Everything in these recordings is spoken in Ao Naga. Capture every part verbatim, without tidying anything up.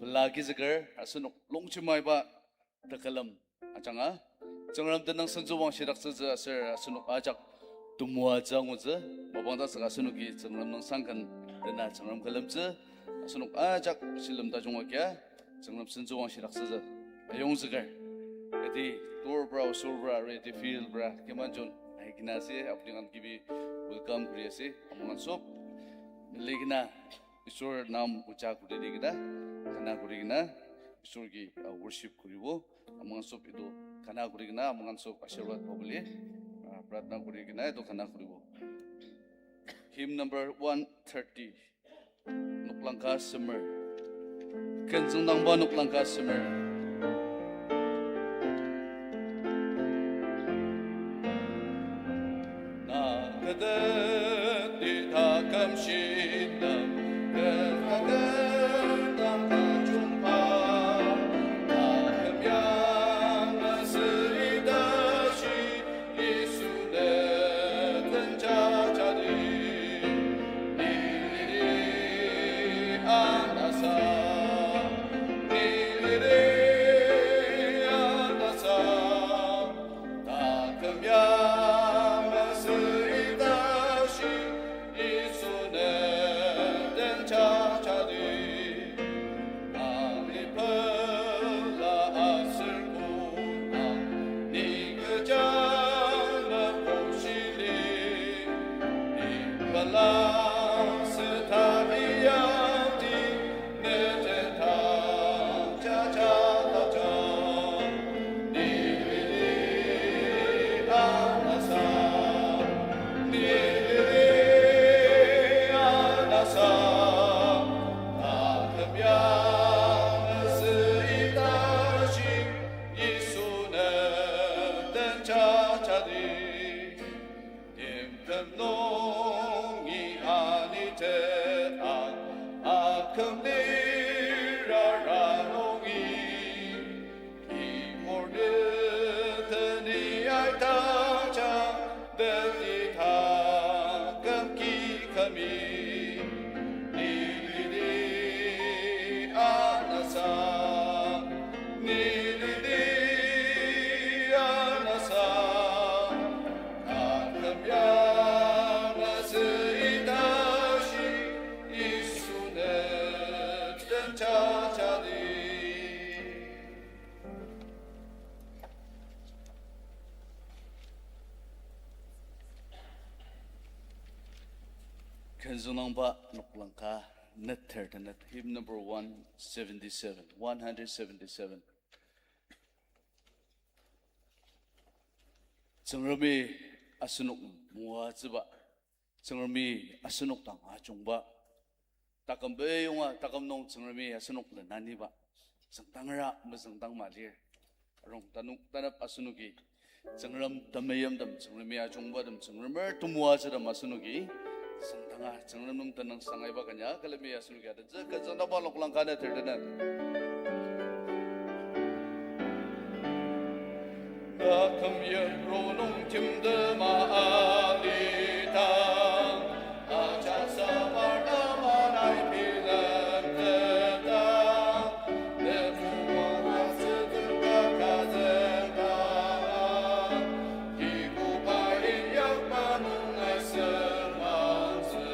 la agizüker asenok longjemaiba tekülem ajanga Tsüngrem tenüng sentsüwang shidaktsütsü aser asenok ajak temoatsü angutsü, mapang tasak asenoki Tsüngrem nung sangken dena Tsüngrem külemtsü, asenok ajak shilem tajung agia Tsüngrem sentsüwang shidaktsütsü ayongzüker. Yati torbra, osobra, yati fieldbra, kimanjun aikina ase, apningan kibi welcome kuri ase, amangan sop. Meli kina, Isor nam oja kuri likina, kana kuri kina, Isor ki, ah, worship kuribo, amangan sop ido kana kuri kina, amangan sop ashirwad babuli, ah, pratna kuri kina ido kana kuribo. Hymn number one thirty. Noklang ka semer. Ken tsüngdangba noklang ka semer. Na kü teti taküm shitem, kü taküm taküm jungba, taküm ya masü ita shi, Yisu ne tenjajadi, ni lidi anasa, ni lidi anasa, taküm ya masü ita shi, Yisu ne tenjajadi. Ani pela aser kona, ni kecha mepok shili, ni pela seta iyangti, ne teta jaja taja. Ni lidi anasa, ni lidi anasa, taküm ya masü ita shi, Yisu ne tenjajadi. Timtem nungi anite a, aküm lirara nungi, kibur teteni aitaja, teti taküm kikami, ni lidi anasa, ni lidi anasa, taküm ya masü ita shi, Yisu ne tenjajadi. Ken tsüngdangba noklang ka neter tenet, hymn number one seventy-seven, one hundred seventy-seven. Tsüngremi asenok moatsüba, Tsüngremi asenok dang ajungba, taküm beyonga taküm nung Tsüngremi asenok lenaniba, tsüngdangera mezüngdang ma lir. Arung tanung tanap asenoki Tsüngrem temeimtem, Tsüngremi ajungbatem, Tsüngremer temoatsütem asenoki tsüngdanga Tsüngrem nem tenüngsang aiba kanya külemi asenoki adentsü, ken tsüngdangba noklang ka neter tenet. Taküm yipru nung timtema alidang, ajak sabar amanai bilemtetang, ne buwa atsüteta kazüngdang, kikoba inyakba nung aser mantsü.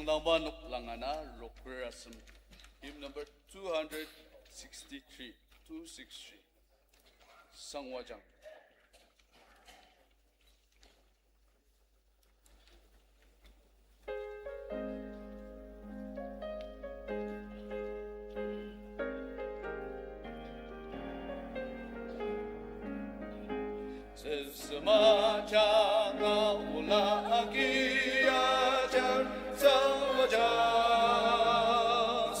Tangba noklang ana roker asem. Hymn number two hundred sixty-three, two six three. Sangwajang. Sema changa ola agia jan sangwaja,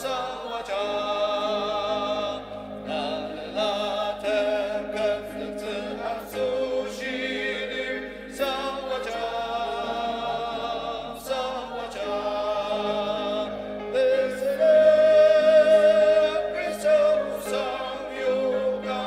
sangwaja. Nalala temketsüktsü asoshidi sangwaja, sangwaja. Tesele Kristo sangyuka.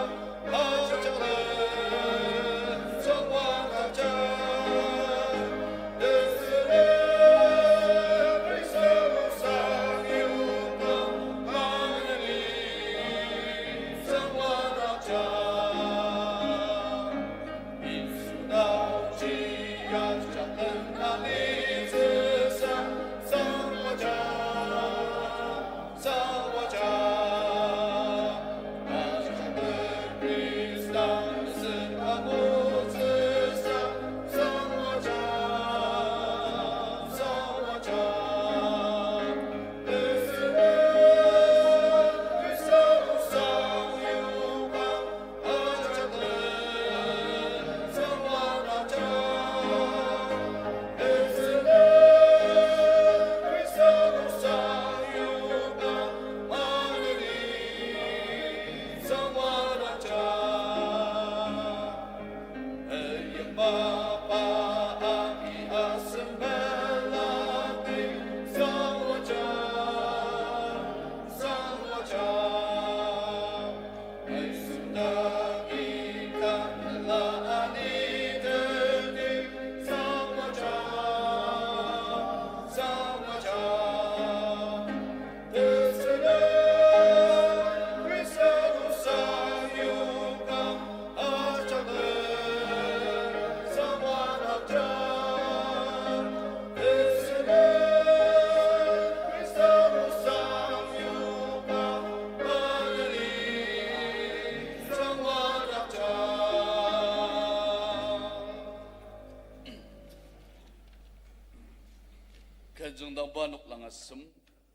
Kenzüng dangba noklang asem,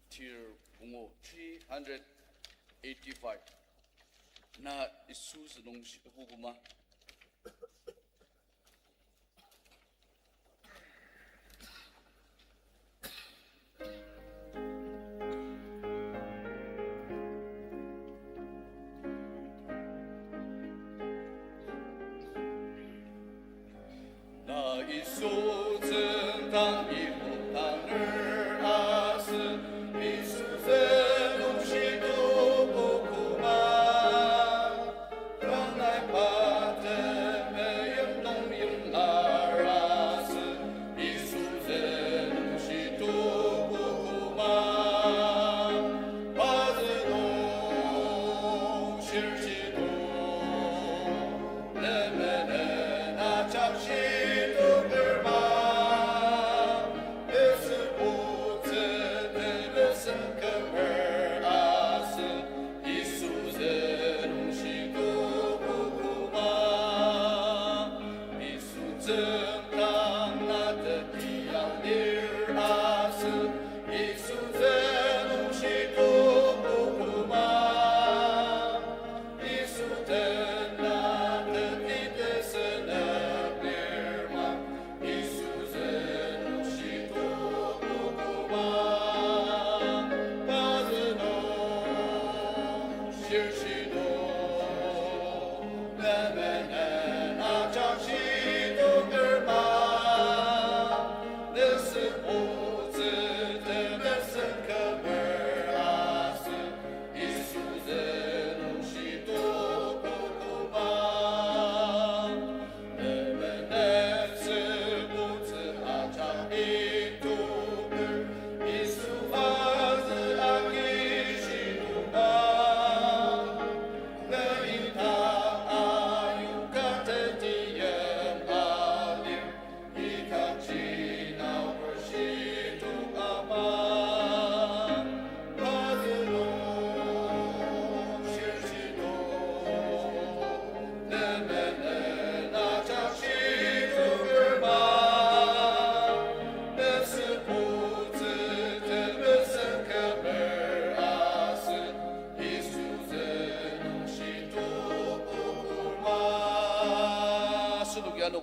tir pungu three hundred eighty-five. Na Yisu sünung shi-, hukuma. Na Yisu tsüngdang ibo tanur asü, Yisu sünung shi tokokoma. Tanai pa temeim nung yimlar asü, Yisu sünung shi tokokoma. Pa sünung shirji to. Lemenen ajak shi toker ma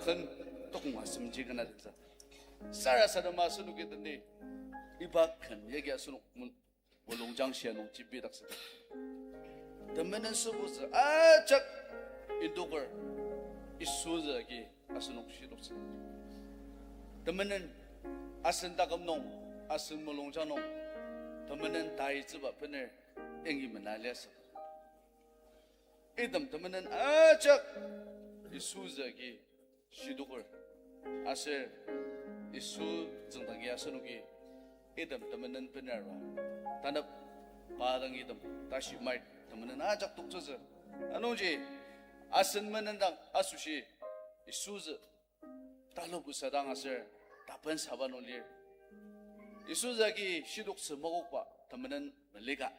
Ken tokong asemji kena tetsü. Sarasadema asenoki teni iba ken yagi asenok mun-, mulungjang shia nung jembidaktsü. Temenen sübutsü ajak indoker Yisutsü agi asenok shidoktsü. Temenen asen taküm nung, asen mulungjang nung, temenen taitsüba bener yangi mena liasü. Item temenen ajak Yisutsü agi shidoker. Aser Yisu tsüngdangi asenoki item temenen bener arua. Tanep pa dang item tashi mait temenen ajak toktsütsü. Anungji asen menen dang asoshi Yisutsü talubu sadang aser tapen saba nung lir. Yisutsü agi shidoktsü makokba temenen melika.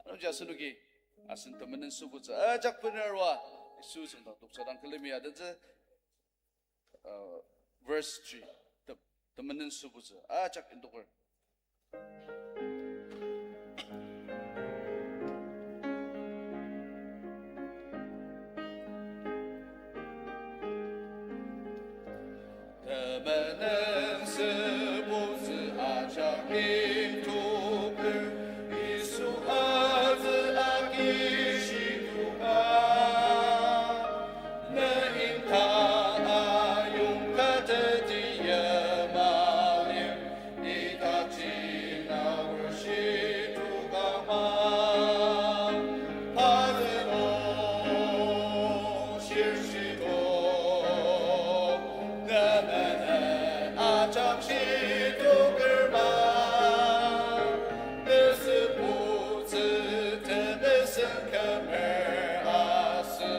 Anungji asenoki asen temenen sübutsü ajak bener arua Yisu tsüngdang toksadang külemi adentsü, uh, verse three, te-, temenen sübutsü ajak indoker. Temenen sübutsü ajak indoker, Yisu azü agi shitoka. Ne inta ayongka teti yamalir, ita jina worship to kama. Pazüno shirshito, nemene ajak shitoker ma. Mesüpoktsü temesen kümer asü,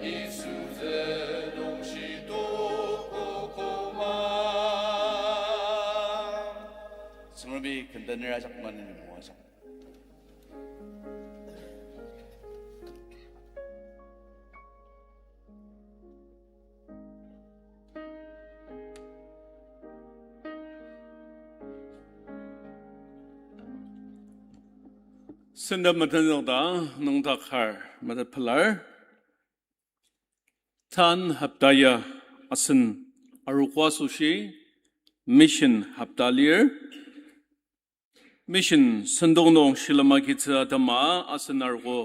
Yisu zülung shitokokoma. Tsüngremi kendenir ajak maneni moajang. Sendam metenzüngda nüngdak kar metet pelar. Tan hopta ya asen arogo asoshi mission hopta lir. Mission sentong nung shilem agitsü atema asen arogo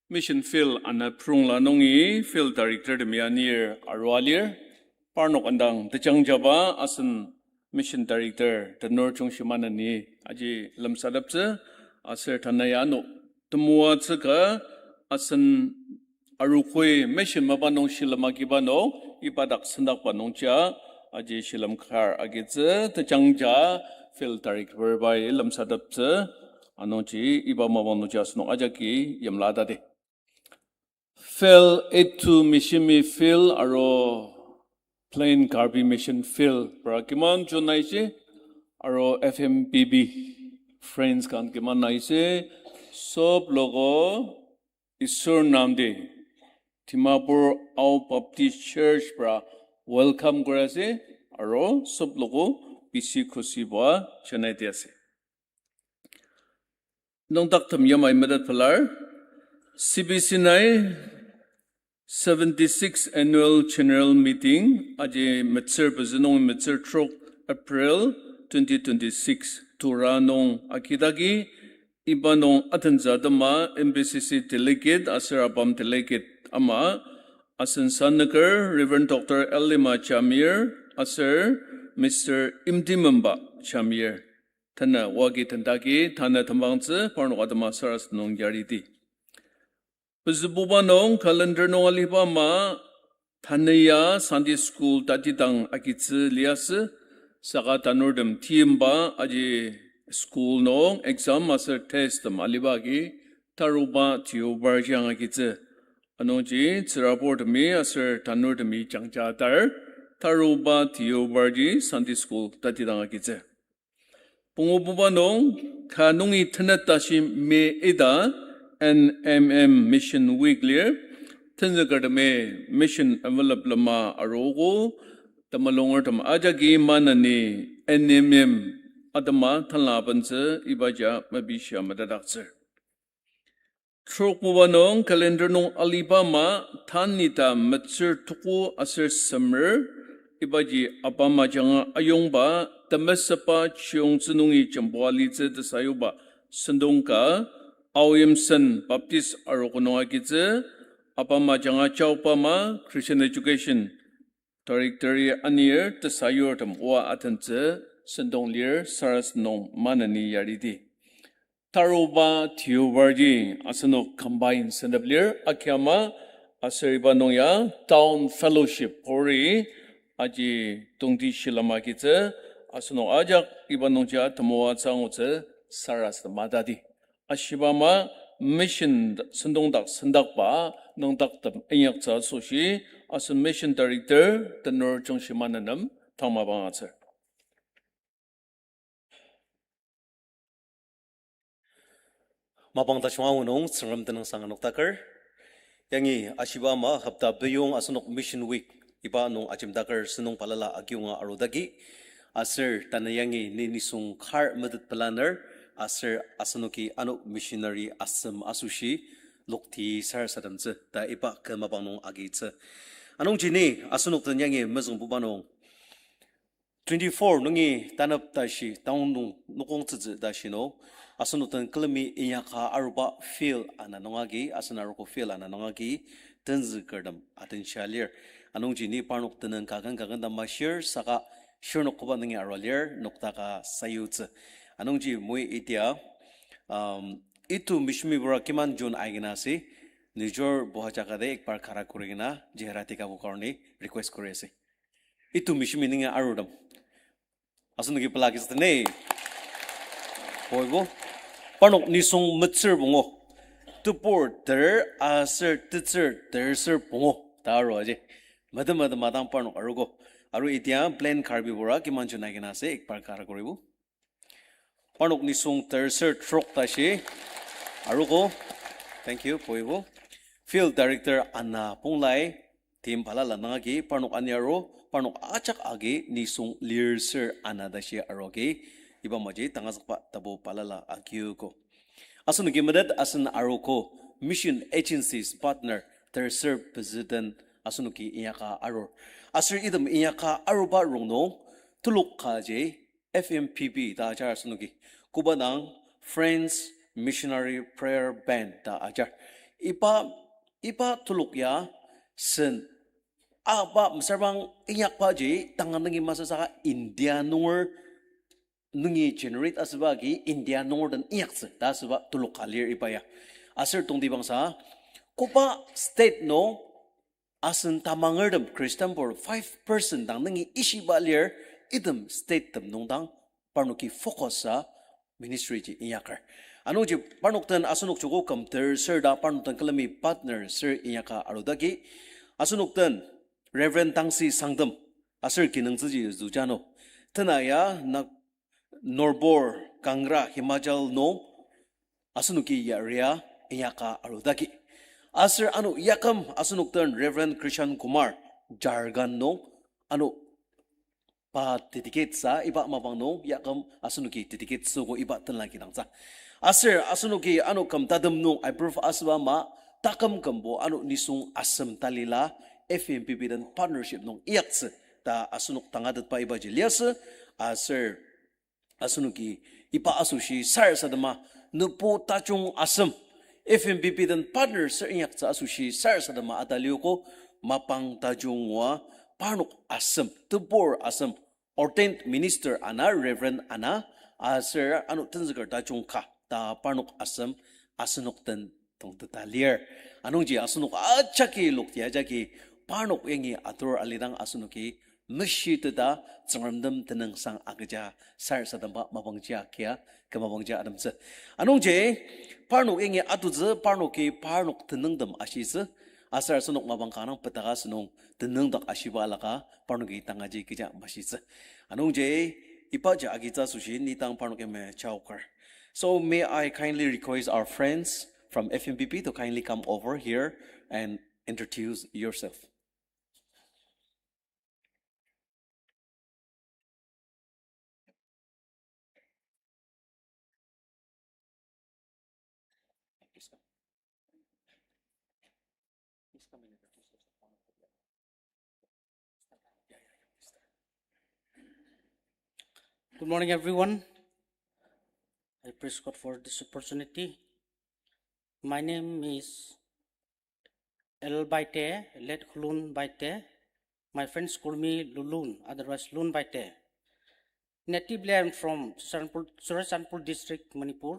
mission field ana prungla nungi field director temi anir arua lir. Parnok indang tejangjaba asen mission director Tenur Chungshimaneni aji lemsateptsü aser tanü ya ano temoatsü ka asen arogoi mission mapa nung shilem agiba nung iba dak sendakba nungji aji shilem kar agitsü tejangja field director bai lemsateptsü. Anungji iba mapang nungji asenok ajaki yimla tadi. Field eight two Mishimi field aro Plain Karbi Mission field pra kiman jun aiji, aro F M B B friends kan kiman aiji, sob logo Isor namdi Dimapur Ao Baptist Church pra welcome kuri ase, aro sob logo bisi khushi bua janai di ase. Nüngdaktem yamai metet pelar, C B C nai seventy-six Annual General Meeting, aji metsür pezü nung metsür trok April twenty twenty-six, Tura nung agidagi, iba nung atentsü atema M B C C delegate aser ABAM delegate ama, asen sannüker Reverend Doctor Elima Jamir aser Mister Imtimemba Jamir. Tanü oagi tendagi tanü temangtsü parnok atema sarasadem nung yaridi. Pezübuba nung calendar nung aliba ama tanü ya Sunday school tatidang agitsü liasü, saka tanurtem timba aji school nung exam aser test tem aliba agi taruba Deobarji ang agitsü. Anungji tsüraburtemi aser tanurtemi jangja atar, taruba Deobarji Sunday school tatidang agitsü. Pungububa nung, ka nungi tenet tashi me ita N M M Mission Week lir, tenzükertemi mission envelope lema arogo, temulungertem ajaki maneni N M M atema tanla abentsü ibaja mepishia metetdaktsür. Trokbuba nung calendar nung aliba ama, tanü ta metsür tuku aser semer, ibaji abama ajanga ayongba, temesüba chiyongtsü nungi jembua litsü tesayuba sentong ka, Aoyimsen Baptist Arogo nung agitsü, abama ajanga jaoba ama, Christian Education Director-i anir tesayurtem oa atentsü sentong lir sarasadem nung maneni yaridi. Taruba tiubarji asenok combine sentep lir akiama aser iba nung ya Town Fellowship kori aji tongti shilem agitsü asenok ajak iba nungji temoatsü angutsü sarasadem atadi. Ashiba ama mission sentong dak sendakba nüngdaktem inyaktsü asoshi asen mission director tenur jungshi manenem tang mapang atsür. Mapang tajung angu nung Tsüngrem tenüngsang noktaker. Yangi ashiba ama hopta beyong asenok Mission Week iba nung ajemdaker sentong balala akiyonga arudagi. Aser tanü yangi ni nisung kar metet pelaner, aser asenoki ano missionary asem asoshi lokti sarasademtsü ta iba kü mapang nung agitsü. Anungji ni asenok den yangi mezüngbuba nung twenty-four nungi tanep tashi, taung nung nokongtsütsü tashi nung, asenok den külemi inyaka aruba field ana nung agi, asen arogo field ana nung agi, tenzükertem atenshia lir. Anungji ni parnok tenüng kaken kaken ta mashir, saka shirnok koba nungi arua lir, noktaka sayutsü. Anungji moi itia, um, itu mishimi bura kiman June aikina ase, nijor boha jaka de ekbar khara kuri kena, jehera teka bu karni request kuri ase. Itu mishimi nungi arudem. Asenoki pelaki sü ne. Boibo. Parnok nisung metsür pungu. Tebur ter aser tetsür ter ser pungu. Ta aru aji. Mede mede madang parnok arugo. Aru itia plain Karbi bura kiman June aikina ase ekbar khara kuribo. Parnok nisung ter ser trok tashi. Arugo. Thank you, boibo. Field Director Anna Punglai. Team balala nung agi, parnok ani aru, parnok ajak agi nisung lir ser ana tashi aru agi, iba maji tangazükba tapu balala agiogo. Asenoki metet asen arogo Mission Agencies Partner ter ser President asenoki inyaka arur. Aser item inyaka aruba rongnung telok kaji F M P B ta ajar asenoki. Koba dang Friends Missionary Prayer Band ta ajar. Iba, iba telok ya sen aba mesüra bang inyakbaji tanga nungi masü saka India nunger nungi generate asüba agi India nunger den inyaktsü ta asüba telok ka lir iba ya. Aser tongtibangsa, koba state nung asen tamangertem Christian pur five percent dang nungi ishiba lir, item state tem nung dang parnoki focus a ministry ji inyaker. Anungji parnok den asenok joko küm ter ser ta parnok den külemi partner ser inyaka arudagi. Asenok den Reverend Tangsi Sangtem aser kinungtsüji Zujano. Tena ya na Norbur Kangra Himachal nung asenoki yaria inyaka arudagi. Aser ano yaküm asenok den Reverend Krishan Kumar Jharkhand nung ano pa dedicate sa iba mapang nung yaküm asenoki dedicate süogo iba tenla kidangtsü. Aser asenoki ano küm tatem nung approve asüba ama taküm kümbo ano nisung asem talila F M P B den partnership nung iyaktsü ta asenok tangatetba ibaji liasü. Aser asenoki iba asoshi sarasadema nübo tajung asem, F M P B den partner ser inyaktsü asoshi sarasadema ataliogo. Mapang tajung ngua parnok asem, tebur asem, ordained minister ana, Reverend ana, aser ano tenzüker tajung ka ta parnok asem asenok den tongteta lir. Anungji asenok ajaki lokti ajaki parnok yangi atur alidang asenoki meshiteta Tsüngrem nem tenüngsang agüja sarasademba mapangji akia, kü mapangji ademtsü. Anungji parnok yangi atutsü parnoki parnok tenüngtem ashitsü, aser asenok mapang ka nung petaka asünung tenüngdak ashiba alaka parnoki tangaji kecha mashitsü. Anungji ibaji agitsü asoshi nidang parnok yamai chaoker. So may I kindly request our friends from F M P B to kindly come over here and introduce yourself. Good morning, everyone. I praise God for this opportunity. My name is L Baite, late Hulun Baite. My friends call me Lulun, otherwise Lun Baite. Natively, I'm from Churachandpur, Churachandpur district, Manipur.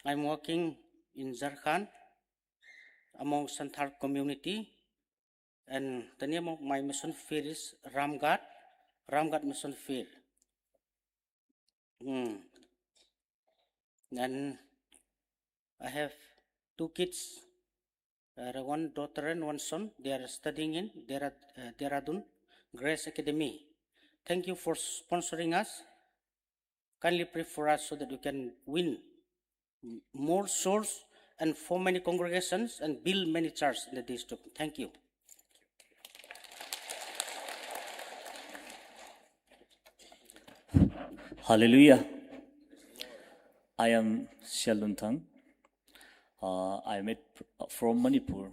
I'm working in Jharkhand among Santhal community, and the name of my mission field is Ramgarh, Ramgarh mission field. Hmm. And I have two kids, uh, one daughter and one son. They are studying in Dehra-, uh, Dehradun Grace Academy. Thank you for sponsoring us. Kindly pray for us so that we can win m-, more souls and form many congregations and build many churches in the days to come. Thank you. Hallelujah. I am Xian Luntang. Uh, I am at, from Manipur.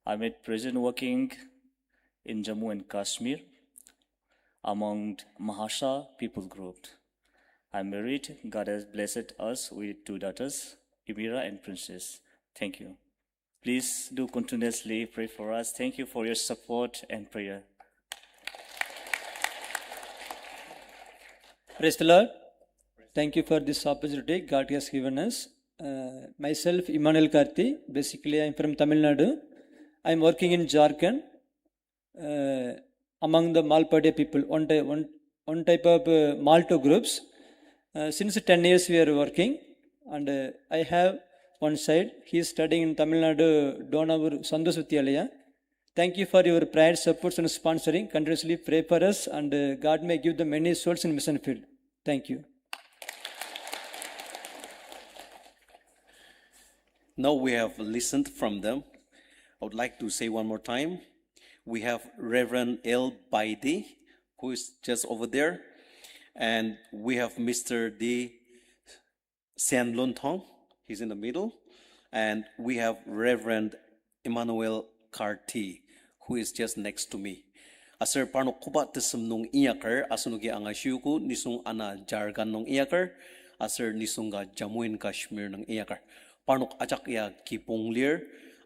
I'm at present working in Jammu and Kashmir among Mahasa people group. I'm married. God has blessed us with two daughters, Imira and Princess. Thank you. Please do continuously pray for us. Thank you for your support and prayer. Praise the Lord. Thank you for this opportunity God has given us. Uh, myself, Emmanuel Karthi. Basically, I'm from Tamil Nadu. I'm working in Jharkhand, uh, among the Malpadia people, one, ty- one, one type of, uh, Malto groups. Uh, since ten years we are working, and, uh, I have one child. He is studying in Tamil Nadu, Donavur Santosh Vidyalaya. Thank you for your prayer, supports, and sponsoring. Continuously pray for us, and, uh, God may give them many souls in mission field. Thank you. Now we have listened from them. I would like to say one more time, we have Reverend L Baidi, who is just over there, and we have Mister D Sen Luntong, he's in the middle, and we have Reverend Emmanuel Karti, who is just next to me. Aser parnok koba tesem nung inyaker, asenoki angashiogo, nisung ana Jharkhand nung inyaker, aser nisung ka Jammu and Kashmir nung inyaker. Parnok ajak ya kibong lir,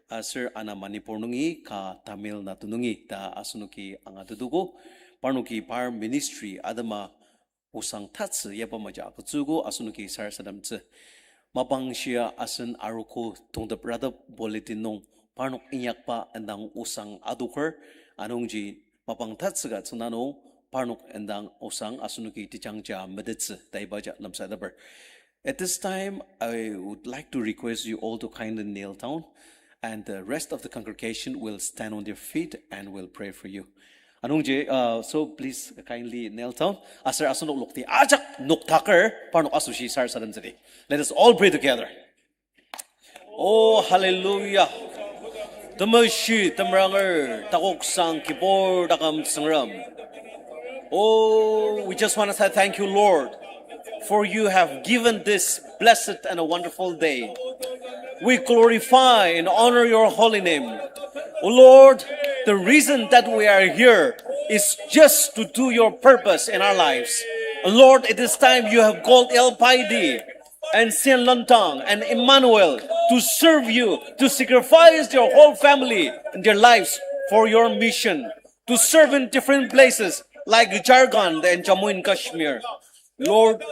aser ana Manipur nungi ka Tamil Nadu nungi ta asenoki angatetugo. Parnoki par ministry atema osang tatsü yaba maja agütsüogo asenoki sarasademtsü. Mapang shia asen arogo tongtep ratep bulletin nung parnok inyakba indang osang adoker, anungji mapang tatsü ka tsüngda nung parnok indang osang asenoki tejangja metettsü ta ibaji lemsateper. At this time, I would like to request you all to kindly kneel down, and the rest of the congregation will stand on their feet and will pray for you. Anungji, uh, so please kindly kneel down. Aser asenok lokti ajak noktaker parnok asoshi sarasademtsüdi. Let us all pray together. Oh, hallelujah. Temeshi temeranger, takoksang kibur taküm Tsüngrem. Oh, we just wanna say thank you, Lord, for you have given this blessed and a wonderful day. We glorify and honor your holy name. Oh Lord, the reason that we are here is just to do your purpose in our lives. Lord, at this time you have called El Paidi and Saint Lontang and Emmanuel to serve you, to sacrifice their whole family and their lives for your mission, to serve in different places like Jharkhand and Jammu and Kashmir. Lord,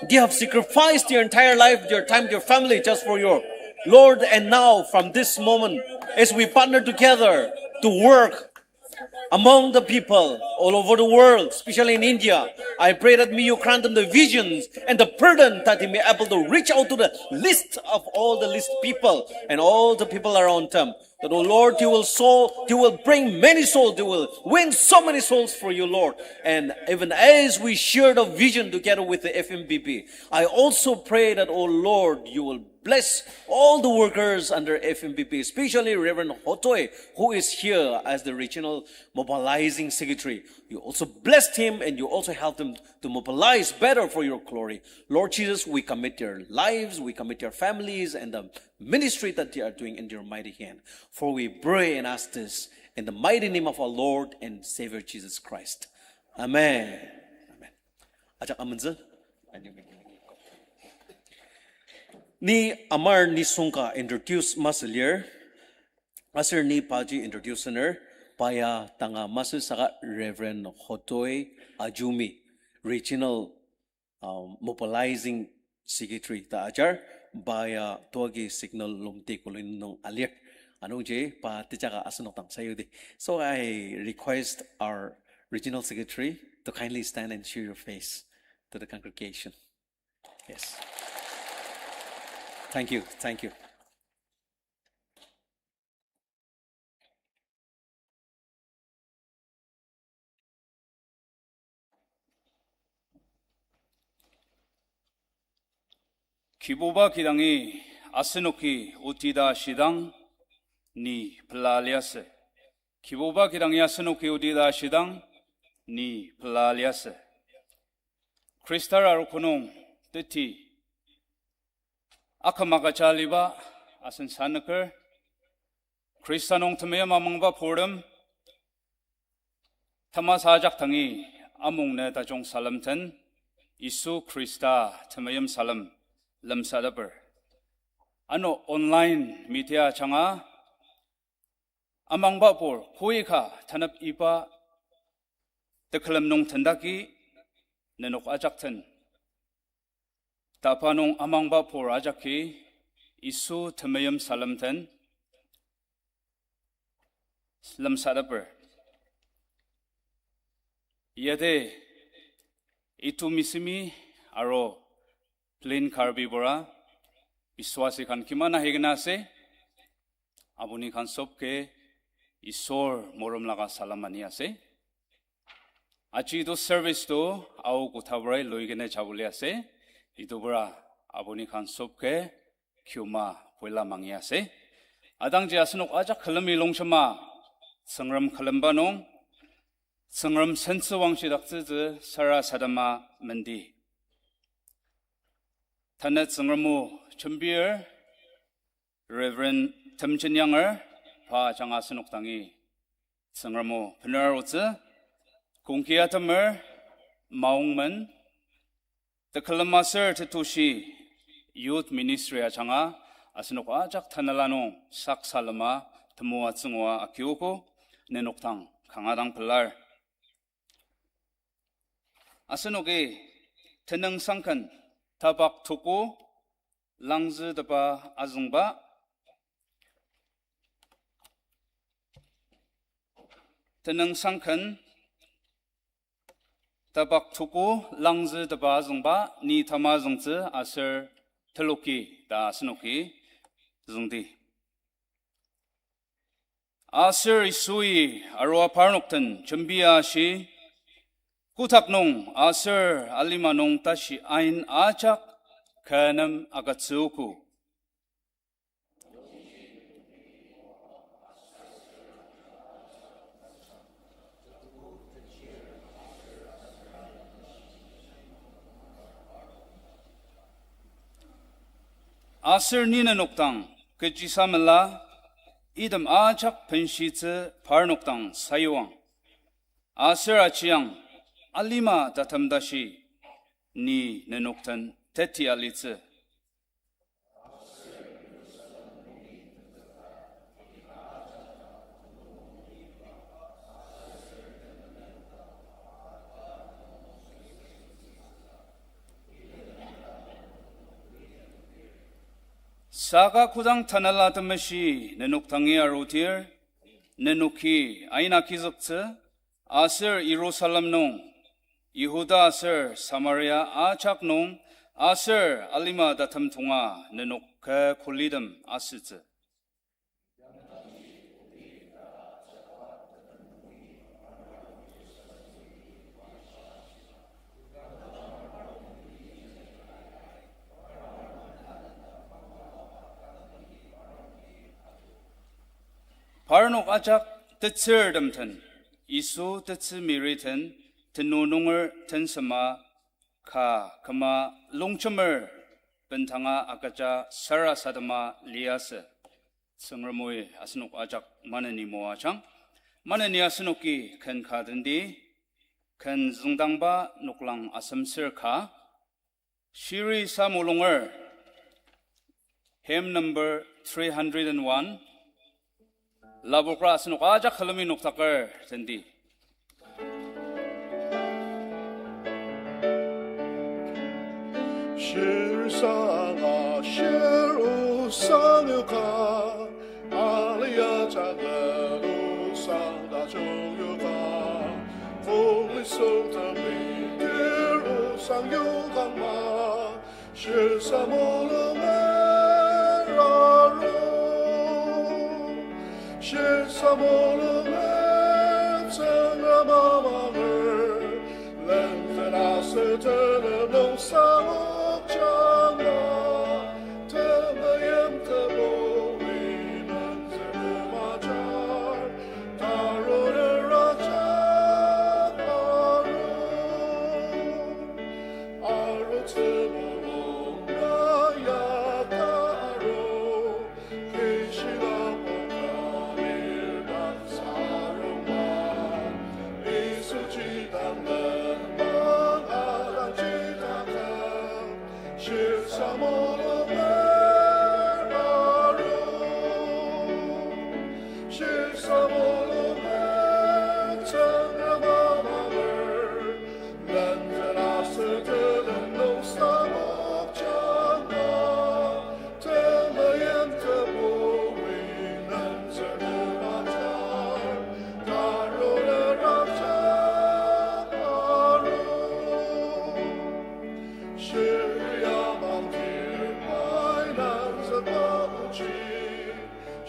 they have sacrificed their entire life, their time, their family just for you. Lord, and now from this moment, as we partner together to work among the people all over the world, especially in India, I pray that may you grant them the visions and the burden that they may able to reach out to the least of all the least people and all the people around them. That, oh Lord, you will soul, you will bring many souls, you will win so many souls for you, Lord. And even as we share the vision together with the F M B P, I also pray that, oh Lord, you will bless all the workers under F M B P, especially Reverend Hotoi, who is here as the regional mobilizing secretary. You also blessed him and you also helped him to mobilize better for your glory. Lord Jesus, we commit their lives, we commit their families and the ministry that they are doing in your mighty hand. For we pray and ask this in the mighty name of our Lord and Savior Jesus Christ. Amen. Amen. Ajak amentsü. Ni amar nisung ka introduce masü lir. Aser ni paji introduce ner, pa ya tanga masü saka Reverend Hotoi Ajumi, Regional, um, Mobilizing Secretary ta ajar, pa ya Tuagi Signal Lomdi Colony nung alir. Anungji pa tejaka asenok dang sayudi. So I request our Regional Secretary to kindly stand and show your face to the congregation. Yes. Thank you. Thank you. Kibuba kidangi asenoki oti ta ashidang ni pela liasü. Kibuba kidangi asenoki oti ta ashidang ni pela liasü. Khristar arogo nung teti aküm agüja aliba asen sanüker, Khrista nung temeim amangba purtem, tamasa ajak dangi amungnü tajung salem den, Yisu Khrista temeim salem lemsateper. Ano online media ajanga amangbapur koika tanep iba tekülem nung tendaki nenok ajak den, tapa nung amangbapur ajaki Yisu temeim salem den lemsateper. Yate Itu Misimi aro Plain Karbi bura biswasi kan kiman ahikena ase, apuni kan sobke Isor morem laka salam ani ase. Aji itu service to Ao Kothaburai loikena jaboli ase. Itu bura apuni kan sobke kyuma puila mangi ase. Adangji asenok ajak külemi longshima, Tsüngrem külemba nung, Tsüngrem sentsü wangshidaktsütsü sarasadema mendi. Tanü Tsüngrem o jembir, Reverend Temjen Yanger, pa ajanga asenok dangi Tsüngrem o bener arutsü, kongki atemer, maongmen, tekülem aser tetushi Youth Ministry ajanga asenok ajak tanela nung saksalema temoatsü ngua akiogo, nenok dang kanga dang pelar. Asenoki Tenüngsangken tapak tuku langzütepa azüngba, Tenüngsangken tapak tuku langzütepa azüngba ni tamazüngtsü aser teloki ta asenoki züngdi. Aser Yisui arua parnok den jembia ashi, kotak nung aser alima nung tashi ain ajak kü nem agütsüogo. Aser ni nenok dang kechisa mela, item ajak benshitsü parnok dang sayuang. Aser ajiang alima tatem tashi ni nenok den teti alitsü. Saka kodang Tanela Temeshi nenok dangi arudir, nenoki ain agizüktsü, aser Jerusalem nung, Yihuda aser Samaria ajak nung, aser alima tatem tonga nenok kü kulitem asütsü. Parnok ajak tetsürtem den, Yisu tetsü Mary den, tenu nunger tensema ka küma longjemer bendanga agüja sarasadema liasü. Tsüngremi asenok ajak maneni moajang. Maneni asenoki ken ka tendi, ken züngdangba noklang asem ser ka. Shiri samulunger, hymn number three hundred and one. Lapokra asenok ajak külemi noktaker tendi. Shir sanga, shir osang yoka, alia jaga osang tajung yoka, kongli sotemi tir osang yokangma, shisa mulunga raro. Shisa mulunga Tsüngrem amanger, lenden aser tenem nung sangok jangma, temeim tebui lenden temajar, taruner ajak aru. Aru temulung na ya taru, kishila poka mirdak sarungma, Yisu jidang lenmang adang jidaka, shisa mulunga aru. Shisa mulunga Tsüngrem amanger, lenden aser tenem nung sangok jangma, temeim tebui lenden temajar, taruner ajak aru. Shiri amang tir pai nangzükba ochi,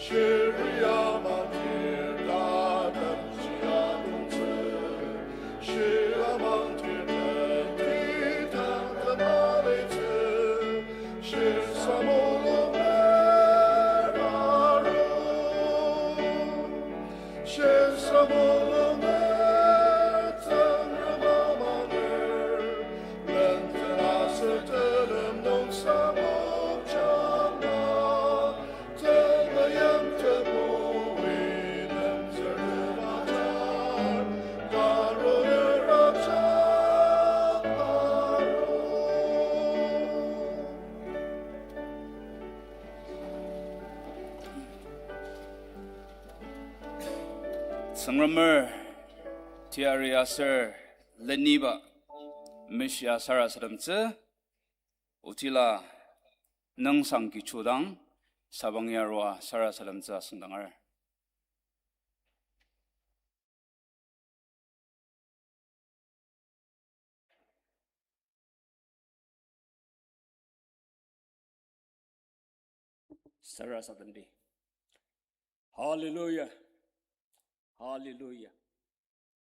shiri amang tir tatemji atongtsü, shiri amang tir tenti tangtema litsü, shisa mulunga aru. Shisa mulunga Tsüngrem amanger, lenden aser tenem nung sangok jangma, temeim tebui lenden temajar, taruner ajak aru. Tsüngremer teyari aser leniba meshia sarasademtsü, otila nüngsang kichudang sabang yarua sarasademtsü asüngdanger. Sarasademdi. Hallelujah. Hallelujah.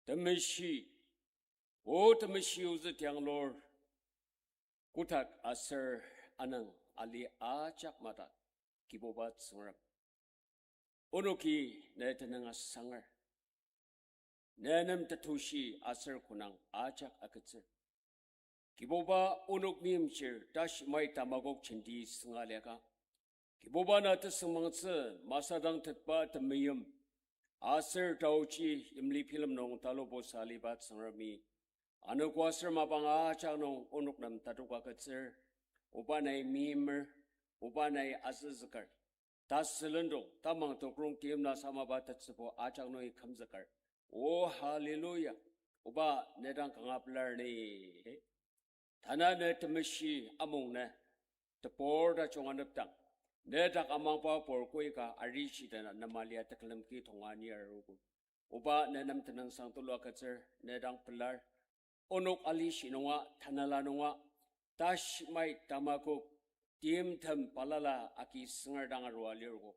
Temeshi, o temeshi ozü tianglur, kotak aser anüng ali ajak madak, Kibuba Tsüngrem. Onoki ne tenüng asanger. Ne nem tetushi aser konang ajak agütsür. Kibuba, onok meimchir tashi mai tamakok jenti sünga liaka, Kibuba na tesüngmangtsü masadang tetba temeim, aser taochi yimli bilem nung talubosa aliba Tsüngremi, anogo aser mapang ajak nung onok nem tatok agütsür. Oba nai meimer, Oba nai azüzüker. Tasü lendong tamang tokrong tim na samaba tetsübo ajak nungi kümzüker. O hallelujah. Oba ne dang kanga pelar ni. Tanü ne temeshi amung ne tebur tajung anepdang, ne dak amangba pur koika arishi dena nemalia tekülem ki tonga ni arogo. Oba ne nem tenüngsang tulu agütsür, ne dang pelar. Onok alishi nunga, tanela nunga, tashi mai tamakok, timtem balala agi süngar dang arua lirgo.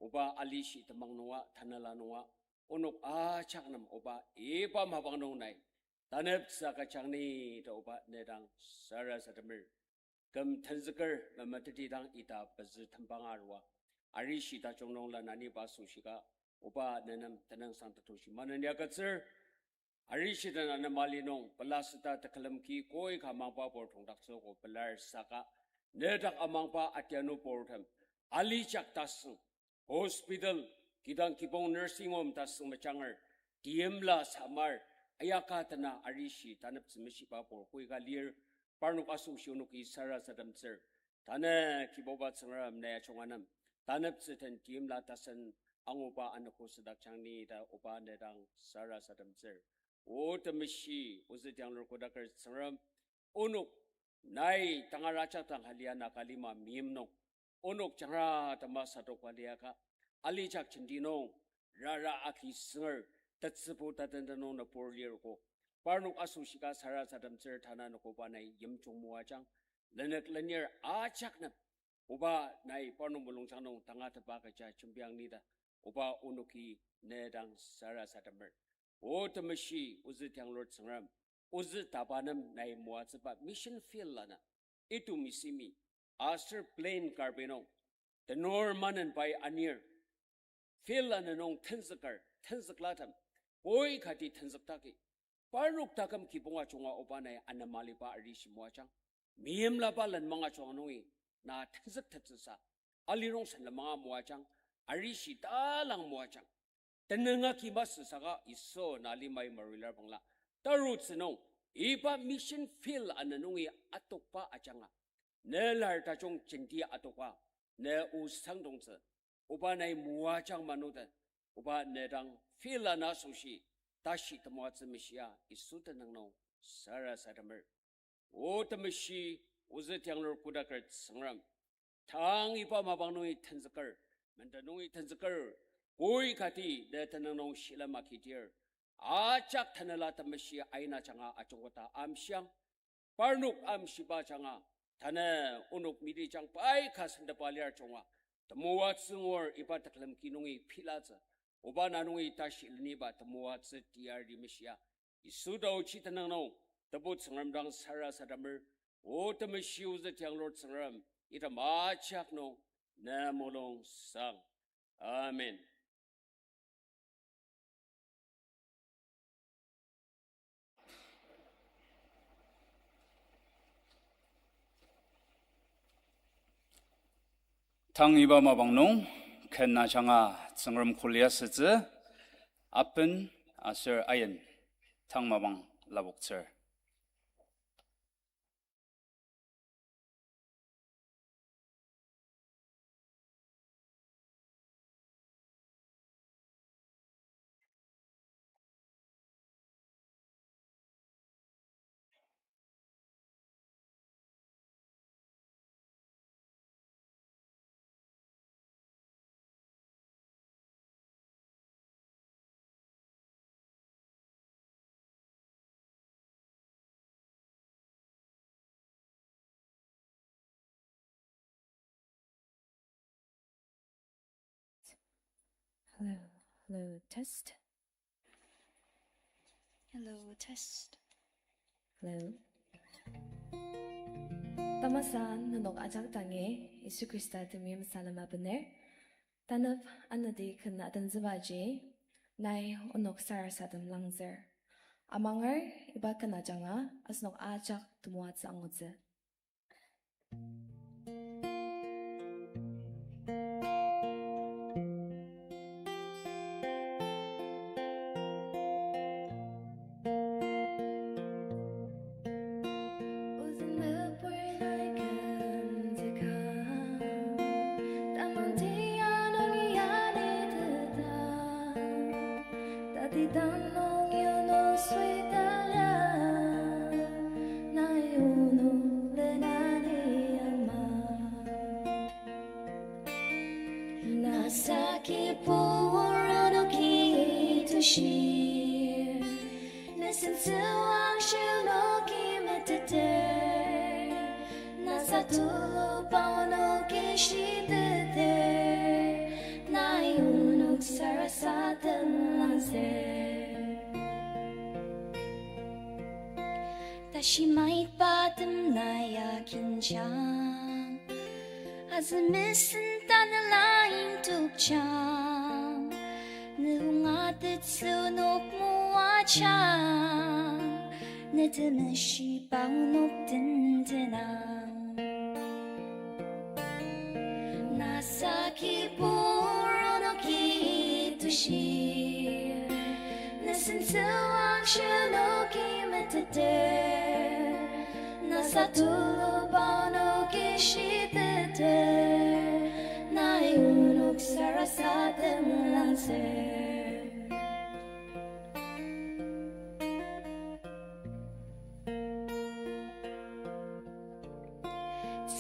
Oba alishi temang nunga, tanela nunga, onok ajak nem Oba iba mapang nung nai taneptsü agüjang ni ta Oba ne dang sarasademer. Küm tenzüker memeteti dang ita pezü tembang arua, arishi tajung nung la naniba asoshika, Oba nenem tenüngsang tetushi maneni agütsür. Arishi den anema li nung, pelaseta tekülem ki koi ka mangba pur tongdaktsüogo pelar saka, nedak amangba atianu purtem, alijak tasüng, hospital, kidang kibong nursing home tasüng mejanger, timla samar, ayaka tena arishi taneptsü meshiba pur koi ka lir, parnok asoshi onoki sarasademtsür. Tanü Kibuba Tsüngrem nai ajunga nem, taneptsü den timla tasen anguba anogo südakjang ni ta oba nedang sarasademtsür. O temeshi, ozü tianglur kodaker Tsüngrem, onok nai tangar ajak dang haliana kalima meim nung, onok jangra tema sadokba liaka, alijak jenti nung, rara agi sünger, tetsübu taten tenüng nübur lirko. Parnok asoshi ka sarasademtsür tanü nokoba nai yimjung moajang, lenük lenir ajak nem, oba nai parnok mulungjang nung tangatetba kecha jembiang nida, oba onoki nedang sarasademer. O temeshi, ozü tianglur Tsüngrem, ozü taba nem nai moatsüba mission field ana, itum isimi, aser plain karbi nung, tenor manen pai anir, field ana nung tenzüker, tenzüklatem, koi kati tenzüktaki, parnok taküm kibong ajunga oba nai anema liba arishi moajang, meimlaba lenmang ajunga nungi, na tenzükteptsüsa, alirongsen lenmanga moajang, arishi talang moajang. Tenüng agi masü saka Yisu na limai marular bangla, tarutsü nung, iba mission field ana nungi atokba ajanga, ne lar tajung jenti atokba, ne osangdongtsü, oba nai moajang manute, oba nedang field ana asoshi, tashi temoatsü meshia, Yisu tenüng nung sarasademer. O temeshi, ozü tianglur kodaker Tsüngrem, tang iba mapang nungi tenzüker, menden nungi tenzüker, koi kati ne tenüng nung shilem agidir, ajak tanela temeshi aina ajanga ajungketa amshiang, parnok amshiba ajanga, tanü onok mitijang pai ka sentepa lir ajunga, temoatsü ngur iba tekülem ki nungi pilatsü, oba na nungi tashi leniba temoatsü tiar di meshia, Yisu taochi tenüng nung, Tebu Tsüngrem dang sarasademer, o temeshi ozü tianglur Tsüngrem, item ajak nung, ne mulung sang. Amen. Tang iba mapang nung, ken ajanga Tsüngrem kuli asütsü, aben aser ain, tang mapang lapoktsür. Hello, hello, test. Hello, test. Hello. Tamasa nenok ajak dangi Yisu Khrista temeim salem abener. Tanep anadi ken atentsübaji, nai onok sarasadem langzür. Amanger iba ken ajanga asenok ajak temoatsü angutsü. Nasaki pur onoki tushir, nesentsüwang shir onoki meteter, nasa tulu pa onoki shiteter, nai onok sarasadem langzür. Tashi maitba tem nai akinjang, azü mesen tanela intokjang. Tetsü onok moajang, ne temeshiba onok tentenang. Nasa kibur onoki tushir, ne sentsüwangshi onoki meteter, nasa tuluba onoki shiteter, nai onok sarasadem langser.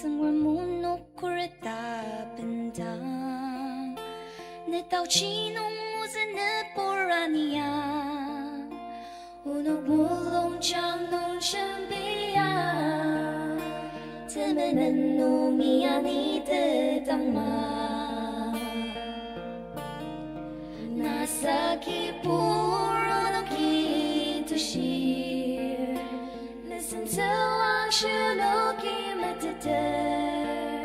Tsüngrem onok khuret ta bendang, ne taochi nung ozü nübur aniang, onok mulungjang nung jembia, temenen nungi ani tetangma. Nasa kibur onoki tushir, ne sentsüwangshi onoki meteter,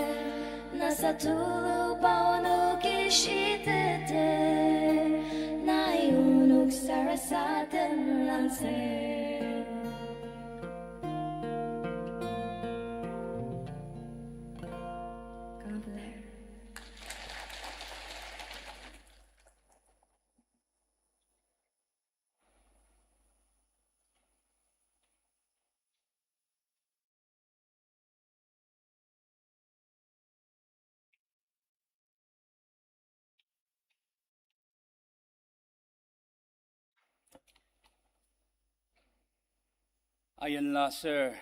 nasa tuluba onoki shiteter, nai onok sarasadem langser. Ayenla aser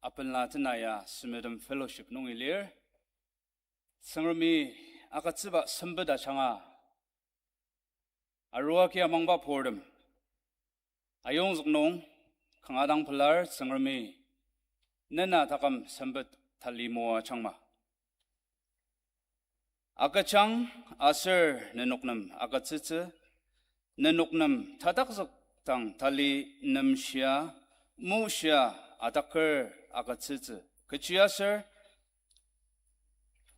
abenla tena ya Sümüdem Fellowship nungi lir. Tsüngremi agütsüba sempet ajanga arua agi amangba purtem ayongzük nung kanga dang pelar. Tsüngremi nena taküm sempet tali moajangma. Agüjang aser nenok nem agütsütsü, nenok nem tatakzük dang tali nemshia, mushia, ataker agütsütsü. Kechiaser,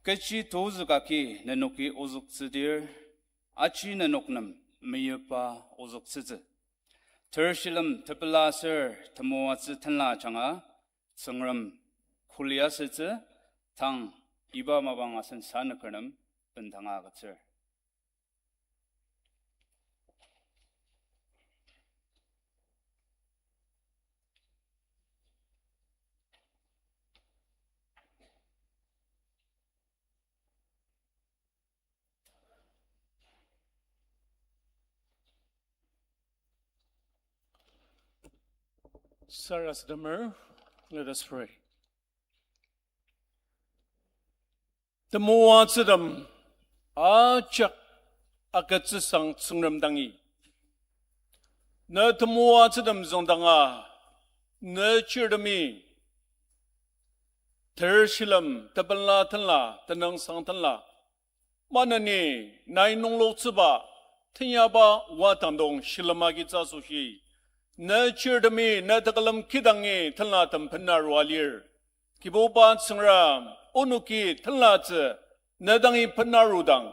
kechi tozüka agi nenoki ozüktsüdir, aji nenok nem meyipa ozüktsütsü. Ter shilem tepela aser temoatsü tenla ajanga Tsüngrem kuli asütsü, tang iba mapang asen sanüker nem bendanga agütsür. Sarasademer, let us pray. Temoatsütem ajak agütsüsang Tsüngrem dangi, ne temoatsütem züngdanga, ne chirtemi ter shilem tebenla tenla, tenüngsang tenla, maneni nai nungloktsüba tenyaba wadang dang shilem agitsü asoshi, ne chirtemi ne tekülem kidangi tenlatem benarua lir. Kibuba Tsüngrem, onoki tenlatsü ne dangi benarudang,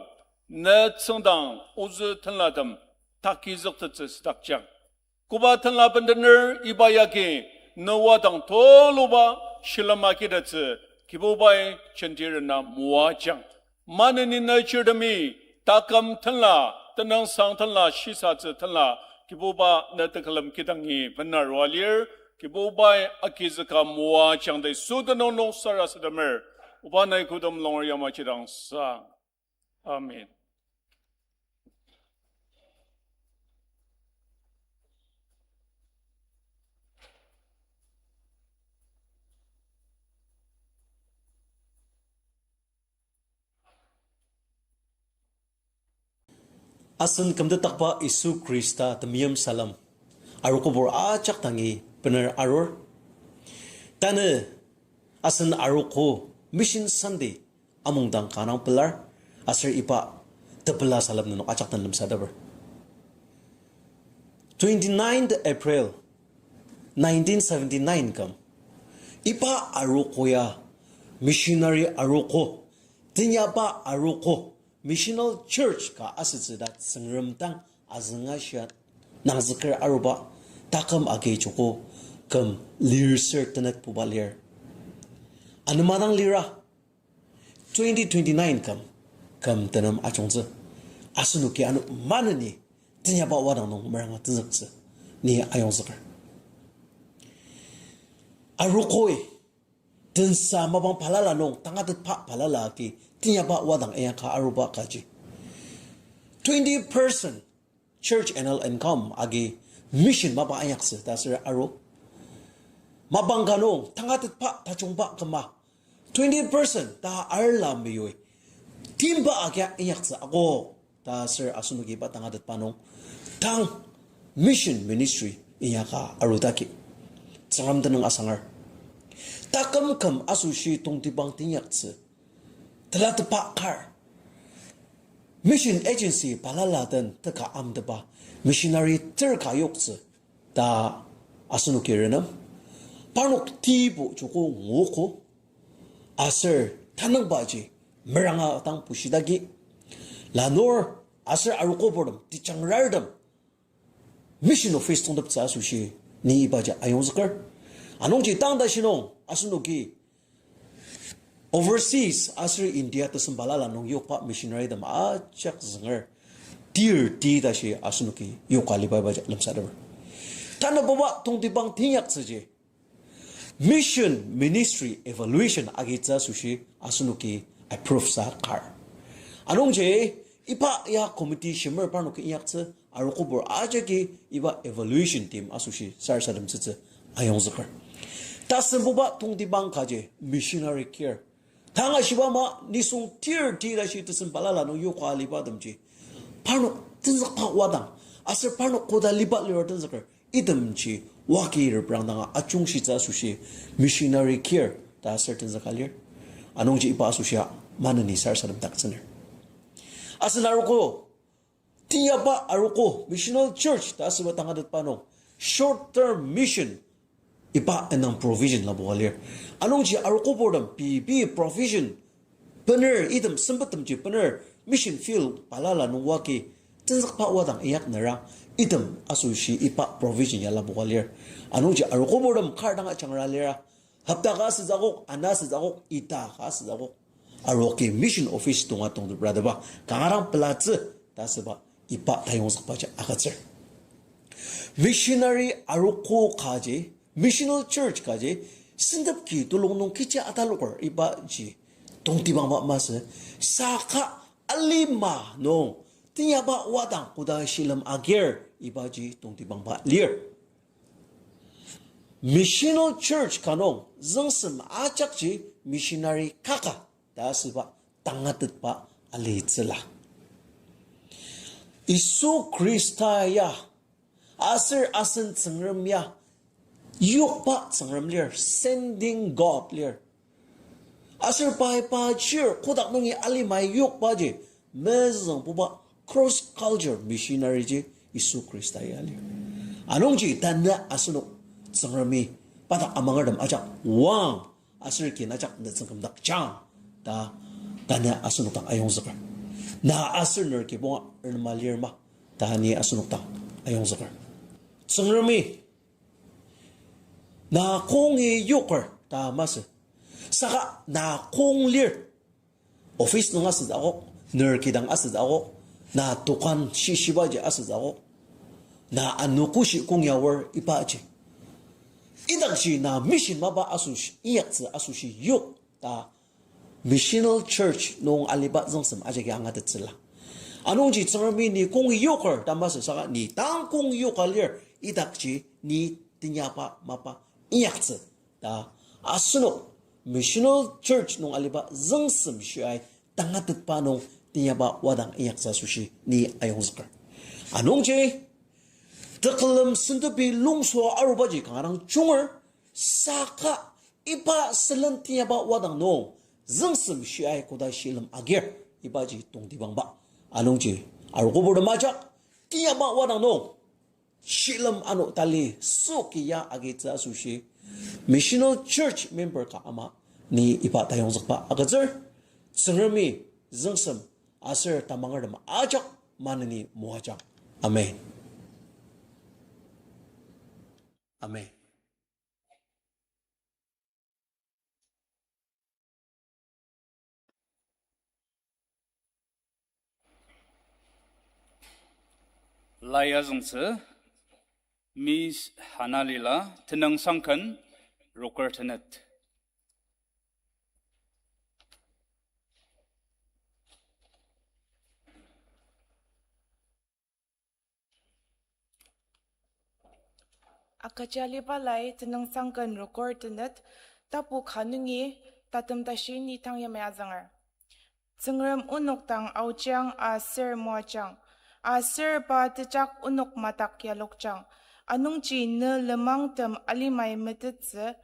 ne tsüngdang ozü tenlatem takizüktettsü südakjang. Koba tenla bendener iba yagi ne wadang tuluba shilem agitettsü Kibubai jentirena moajang. Maneni ne chirtemi taküm tenla, tenüngsang tenla shisatsü tenla, Kibuba ne tekülem kidangi benarua lir. Kibubai agizüka moajang ta Yisu tenüng nung sarasademer. Oba nai kodem longer yamaji dang sang. Amen. Asen kümtetdakba Yisu Khrista temeim salem arogobur ajak dangi bener arur. Tanü asen arogo Mission Sunday amungdang kanga dang pelar, aser iba tepela salem nenok ajak den lemsateper. Twenty-ninth April nineteen seventy-nine küm, iba arogo ya missionary arogo, tenyaba arogo, missional church ka asütsü ta Tsüngrem dang azünga shia nangzüker aruba, taküm agi joko küm lir ser tenetbuba lir. Anema dang lira, twenty twenty-nine küm, küm tenem ajungtsü. Asenoki ano maneni tenyaba wadang nung meranga tenzüktsü ni ayongzüker. Arokoi, tensa mapang balala nung tangatetba balala agi tenyaba wadang inyaka aruba kaji, twenty percent church annual income agi mission mapa inyaktsü ta aser aru. Mapang ka nung tangatetba tajungba küma twenty percent ta arla meyoi timba agia inyaktsü akok ta aser asenoki iba tangatetba nung tang mission ministry inyaka arudaki Tsüngrem tenüng asangar. Taküm küm asoshi tongtibang teinyaktsü telatepa kar, mission agency balala den teka amteba missionary ter ka yoktsü ta asenoki renem. Parnok tibo joko nguogo aser tanüngbaji meranga dang bushidagi lanur aser arogobortem, tejangrar tem mission office tongteptsü asoshi ni ibaji ayongzüker. Anungji tang tashi nung asenoki overseas aser India tesem balala nung yokba missionary tem ajak zünger tir ti tashi asenoki yoka liba ibaji lemsateper. Tanabuba tongtibang teinyaktsüji mission ministry evaluation agitsü asoshi asenoki approve sa kar. Anungji iba ya committee shimer parnoki inyaktsü, arogobor ajaki iba evaluation team asoshi sarasademtsütsü ayongzüker. Tasembuba tongtibang kaji missionary care. Tanga shiba ama nisung tir ti tashi tesem balala nung yoka aliba temji parnok tenzükba wadang aser parnok koda liba liro tenzüker itemji wagi reprang danga ajungshitsü asoshi missionary care ta aser tenzüka lir. Anungji iba asoshi maneni sarasademdaktsüner. Asen arogo, tiyaba arogo, missional church ta asüba tangatetba nung short term mission iba indang provision lapoka lir. Anungji arogobortem pei pei provision bener item sempettemji bener mission field balala nung wagi tenzükba wadang inyaknera item asoshi iba provision ya lapoka lir. Anungji arogobortem kar dang ajangra lira, hopta ka asütsü akok, ana asütsü akok, ita ka asütsü akok, aroki mission office tonga tongteprateba kanga dang pelatsü ta asüba iba tayongzükbaji agütsür. Missionary arogo kaji, missional church kaji, sentepki tulung nung kechi ataloker ibaji tongtibangba masü, saka alima nung tiyaba wadang koda shilem agir ibaji tongtibangba lir. Missional church ka nung züngsem ajakji missionary kaka ta asüba tangatetba alitsüla. Yisu Khrista ya aser asen Tsüngrem ya yokba Tsüngrem lir, sending God lir. Aser pai pa chir kotak nungi alimai yokbaji mezüngbuba cross culture missionary ji Yisu Khrista ya lir. Anungji tanü asenok Tsüngremi pa dak amangertem ajak wang aser kin ajak nütsüng kümdakjang ta tanü asenok dang ayongzüker. Na aser ner kibonga renema lir ma ta ni asenok dang ayongzüker. Tsüngremi na kongi yoker ta masü, saka na kong lir. Office nung asütsü akok, ner kidang asütsü akok, na dokan shishibaji asütsü akok, na anogoshi kong ya aor ibaji, idakji na mission mapa asoshi inyaktsü asoshi yok ta missional church nung aliba züngsem ajaki angatettsüla. Anungji Tsüngremi ni kong yoker ta masü, saka ni tang kong yoka lir, idakji ni tenyaba mapa inyaktsü ta asenok missional church nung aliba züngsem shiai tangatetba nung tenyaba wadang inyaktsü asoshi ni ayongzüker. Anungji tekülem sentepi longsoa arubaji kanga dang junger, saka iba sülen tenyaba wadang nung züngsem shiai koda shilem agir ibaji tongtibangba. Anungji arogobortem ajak tenyaba wadang nung shilem ano tali soki ya agitsü asoshi missional church member ka ama ni iba tayongzükba agütsür. Tsüngremi züngsem aser tamangertem ajak maneni moajang. Amen. Amen. Lai azüngtsü, Miss Hannah Lila, tenüng sangken, roker tenet. Akaji aliba lai tenüngsang ken rokor tenet, tapu ka nungi tatem tashi ni tang yamai azünger. Tsüngrem onok dang aochiang aser moajang, aser pa tejak onok madak yalokjang, anungji ne lenmangtem alimai metettsü,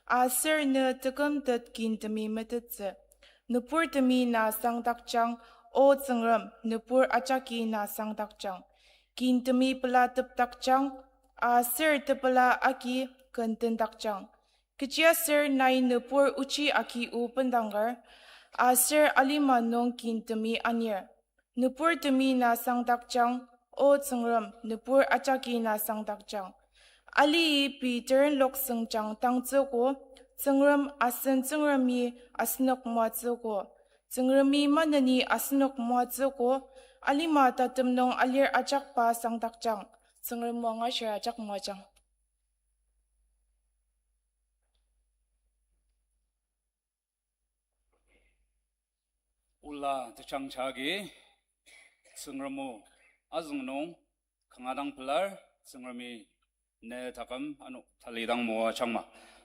aser ne tekümtet kintemi metettsü. Nüburtemi na sangdakjang, O Tsüngrem, nübur ajaki na sangdakjang. Kintemi pela tepdakjang, aser tepela agi ken tendakjang. Kechiaser nai nübur ochi agi o bendanger, aser alima nung kintemi anir. Nüburtemi na sangdakjang, O Tsüngrem, nübur ajaki na sangdakjang. Alii pei terenlok süngjang tangtsüogo, Tsüngrem asen Tsüngremi asenok moatsüogo. Tsüngremi maneni asenok moatsüogo, alima tatem nung alir ajakba sangdakjang. Tsüngrem o angashir ajak moajang. Ola tejangja agi, Tsüngrem o azüng nung kanga dang pelar, Tsüngremi ne taküm ano talidang moajangma.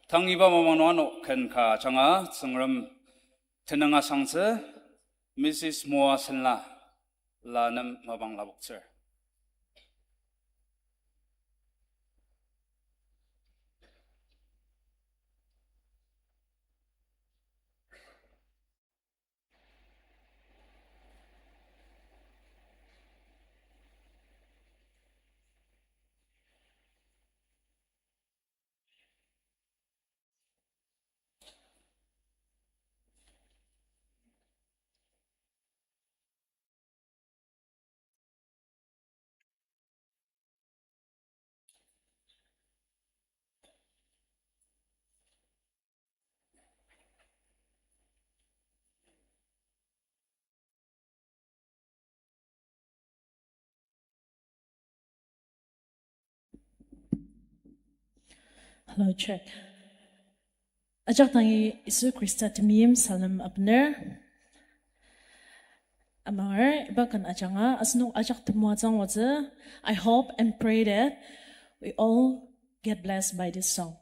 Tang iba mapang nung ano ken ka ajanga, Tsüngrem tenüng asangtsü, Missus Moa Senla, la nem mapang lapoktsür. Hello, check. Ajak dangi Yisu Khrista temeim salem abener. Amanger, iba ken ajanga asenok ajak temoatsü angwatsü. I hope and pray that we all get blessed by this song.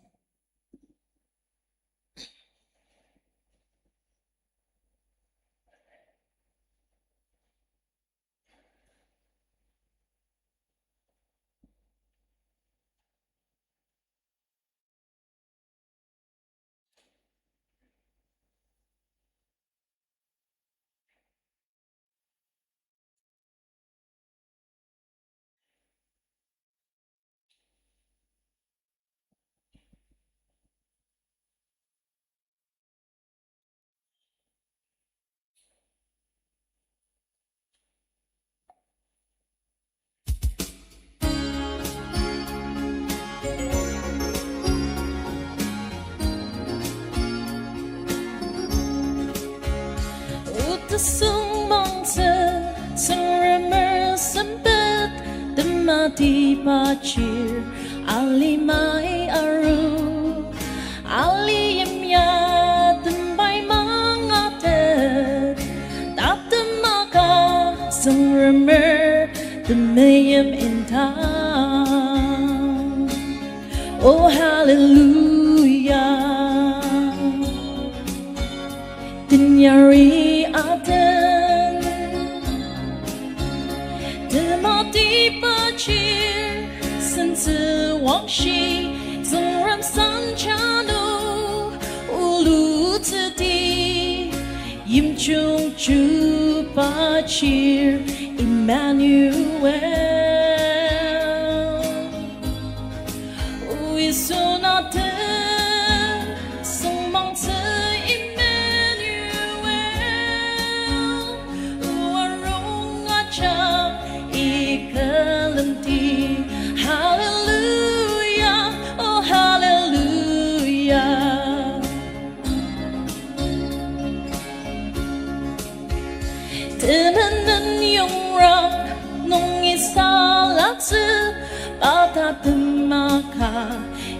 Otasüngmangtsü Tsüngremer sempet tematiba chir alimai aru. Aliyimya tembai mangatet, tatemaka Tsüngremer temeim indang. Oh, hallelujah. Tenyari aden, tematiba chir, sentsü wangshi, Tsüngrem sanjanu, ulutsüdi, yimjung chuba chir, Emmanuel. Wisuna tesüngmangtsü Emmanuel, warung ajak ikülem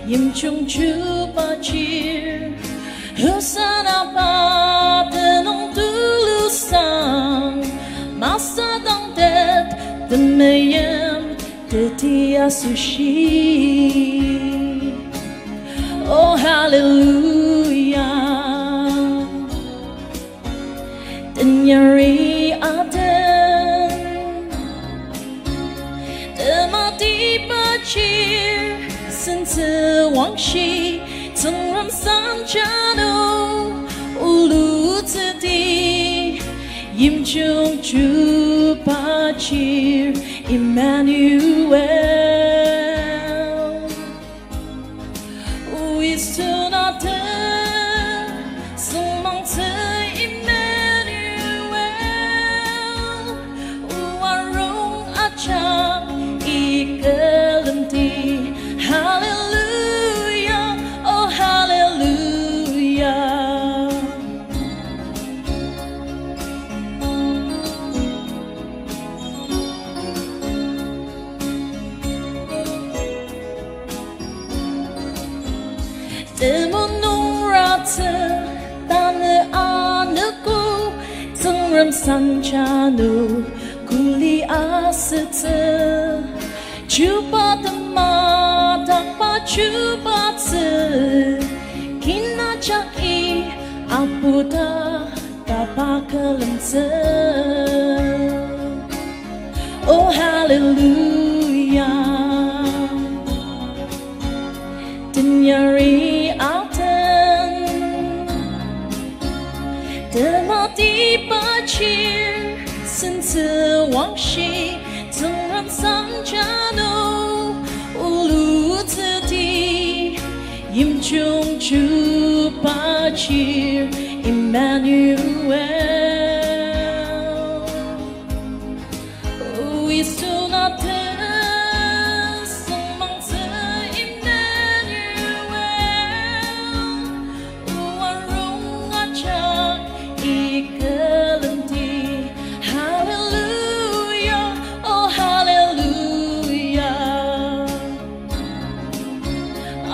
Yimjung chuba chir, Hosanna pa tenüng tulusang, masatang tet temeim teti asoshi. Oh, hallelujah. Tenyari aten, tematiba chir, sentsü wangshi, Tsüngrem sanjanu, ulutsüdi, yimjung chuba chir, Emmanuel. Wisuna te, sengmangtsü Emmanuel, oa rong ajak ikelemdi. Hallelujah, oh, hallelujah. Temulung ratsü tanü anogo, Tsüngrem sanjanu kuli asütsü. Chuba tema takba chubatsü, kin ajaki apuda tapa külemtsü. Oh, hallelujah. Tenyari aten, tematiba chir, sentsü wangshi, Tsüngrem sanjanu, ulutsüdi, yimjung chuba chir, Emmanuel. Wisuna te, sengmangtsü Emmanuel, oa rong ajak ikelemdi. Hallelujah, oh, hallelujah.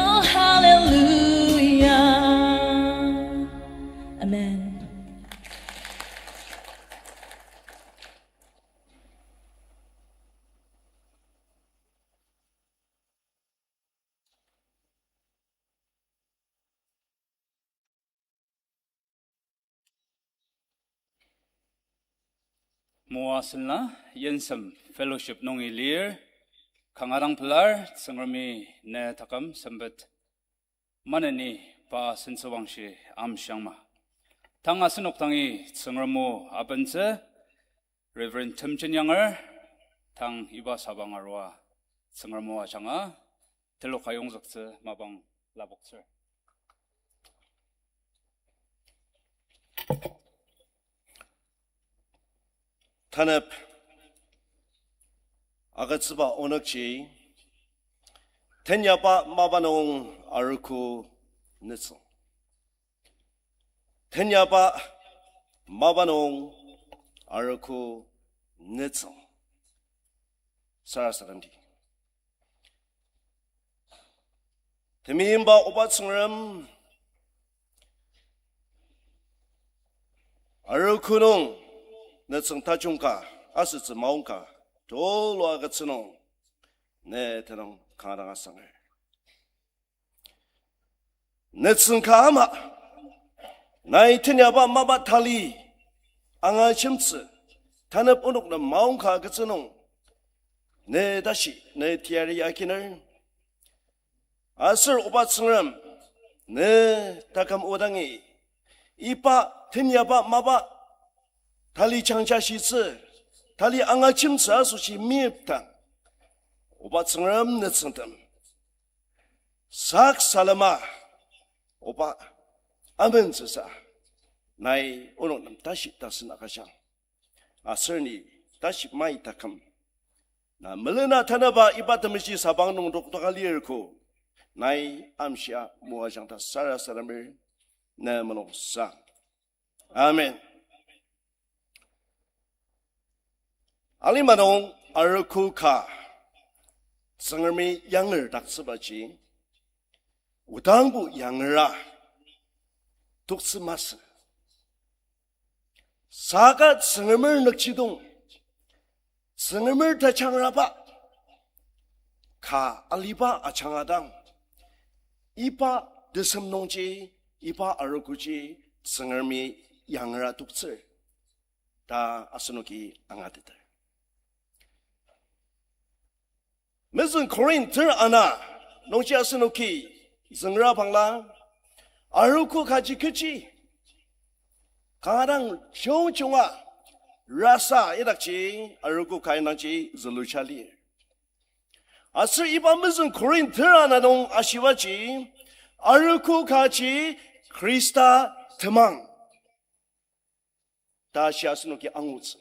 Oh, hallelujah. Amen. Moa senla, Yensem Fellowship nungi lir, kanga dang pelar, Tsüngremi ne taküm sempet maneni pa sentsüwangshi amshiangma. Tang asenok dangi Tsüngrem o abentsü, Reverend Temjen Yanger, tang iba sabang arua Tsüngrem o ajanga telok ayongzüktsü mapang lapoktsür. Tanep agütsüba onükji, tenyaba mapa nung arogo nütsüng. Tenyaba mapa nung arogo nütsüng. Sarasademdi. Temeimba oba Tsüngrem, arogo nung nütsüng tajung ka asütsü maongka tulu agütsü nung, ne tenüng kanga dang asanger. Nütsüng ka ama, nai tenyaba mapa tali angajemtsü, tanep onok nem maongka agütsü nung, ne tashi ne teyari akiner. Aser oba Tsüngrem, ne taküm odangi, iba tenyaba mapa tali jangjashitsü, tali angajemtsü asoshi meyipdang, oba Tsüngrem nütsüngtem sak salema, oba amentsüsa, nai onok nem tashi tasen agüjang. Aser ni tashi mai taküm, na melena tanaba iba temeshi sabang nung dokdoka lirko, nai amshia moajang ta sarasademer, ne mulungsang. Amen. Alima nung arogo ka Tsüngremi yanger daktsübaji, Odangbo yangera toktsü masü. Saka Tsüngremer nükjidong, Tsüngremer tajangraba ka aliba ajanga dang, iba tesem nungji, iba arogoji Tsüngremi yangera toktsür ta asenoki angateter. Mezüng Korinth ter ana nungji asenoki züngra bangla, arogo kaji kechi, kanga dang jungjunga rasa idakji arogo ka indangji züluja lir. Aser iba mezüng Korinth ter ana nung ashibaji, arogo kaji Khrista temang ta shi asenoki angutsü.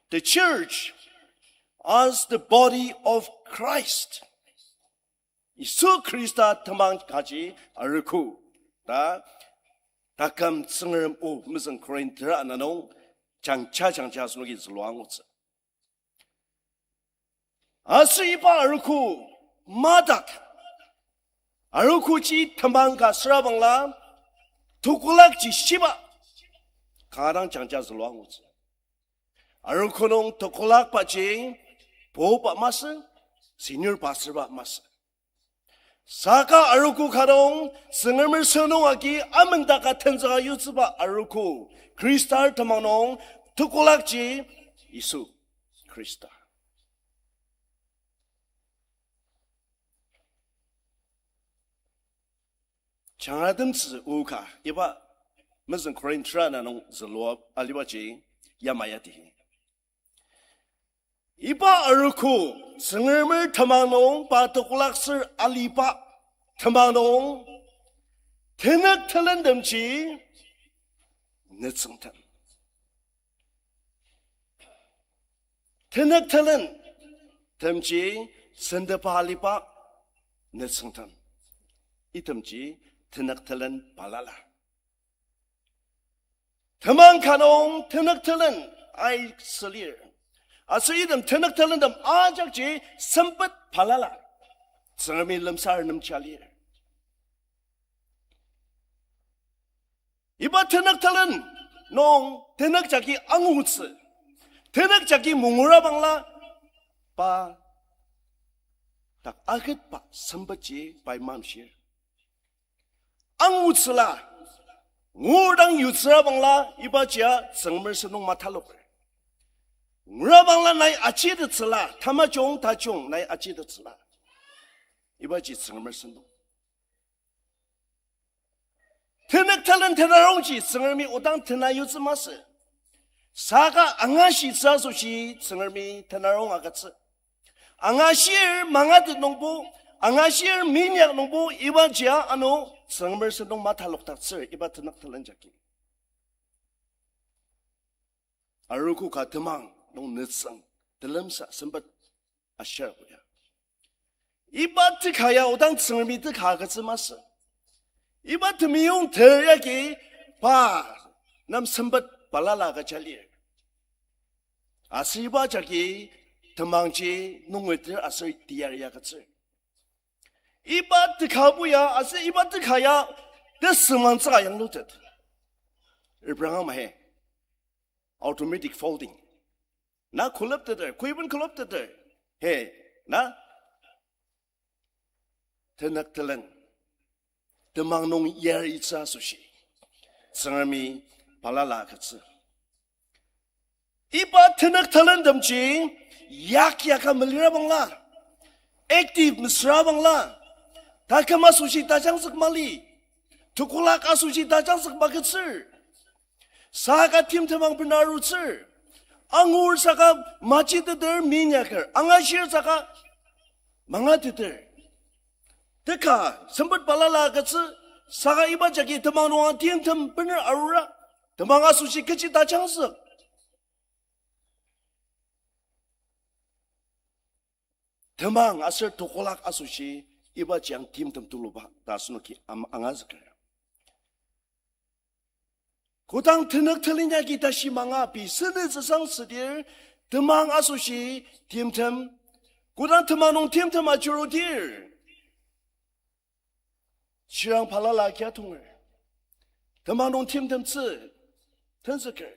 The church as the body of Christ. Yisu Khrista temang kaji arogo ta, taküm Tsüngrem o mezüng Korinth ter ana nung jangja jangja asenoki zülua angutsü. Aser iba arogo madak, arogoji temang ka süra bangla, tekolakji shiba kanga dang jangja zülua angutsü. Arogo nung tekolakbaji poba masü, senior pastorba masü. Saka arogo ka nung, Tsüngremer sentong agi amendaka tenzüka yutsüba arogo, Khristar temang nung, tekolakji Yisu Khrista. Jangratemtsü o ka, iba mezüng Korinth ter ana nung zülua alibaji yamai ya ti. Iba arogo, Tsüngremer temang nung pa tekolak ser aliba temang nung, tenük telentemji nütsüngtem. Tenük telentemji sentepa aliba nütsüngtem. Itemji tenük telen balala. Temang ka nung tenük telen ai sülir. Aser item tenük telentem ajakji sempet balala, Tsüngremi lemsar nemja lir. Iba tenük telen nung tenük jagi angutsü, tenük jagi mungura bangla, pa dak aketba sempetji pai mamshir. Angutsüla, ngudang yutsüra bangla, ibajia Tsüngremer sentong mataloker. Ngura bangla nai ajitettsüla, tamajung tajung nai ajitettsüla, ibaji Tsüngremer sentong. Tenük telen tenarongji Tsüngremi odang tena yutsü masü. Saka angashitsü asoshi Tsüngremi tenarong agütsü. Angashir mangatet nungbo, angashir minyak nungbo, ibajia ano Tsüngremer sentong matalokdaktsür iba tenük telen jagi. Arogo ka temang nung nütsüng, telemsa sempet ashir koya. Iba teka ya odang Tsüngremi teka agütsü masü. Iba temeyong ter yagi pa nem sempet balala agüja lir. Aser iba jagi temangji nungeter aser teyari agütsür. Iba tekabu ya, aser iba teka ya, tesüngmangtsü ayanglutet. Repranga mahe. Automatic folding. Na kulüpteter, kuiben kulüpteter. He, na? Tenük telen. Temang nung yaritsü asoshi Tsüngremi balala agütsü. Iba tenük telentemji yak yaka melira bangla, active mesüra bangla, taküm asoshi tajangzük mali, tekolak asoshi tajangzük magütsür. Saka timtem ang bena arutsür. Angur saka majiteter minyaker, angashir saka mangateter. Teka sempet balala agütsü, saka iba jagi temang nung timtem bener arura, temang asoshi kechi tajangzük. Temang aser tekolak asoshi ibaji ang timtem tuluba ta asenoki am-, angazüker. Kodang tenük telen yagi tashi manga pei senütsüsang südir, temang asoshi timtem, kodang temang nung timtem ajurudir, Shirang balala kia tonger. Temang nung timtemtsü tenzüker.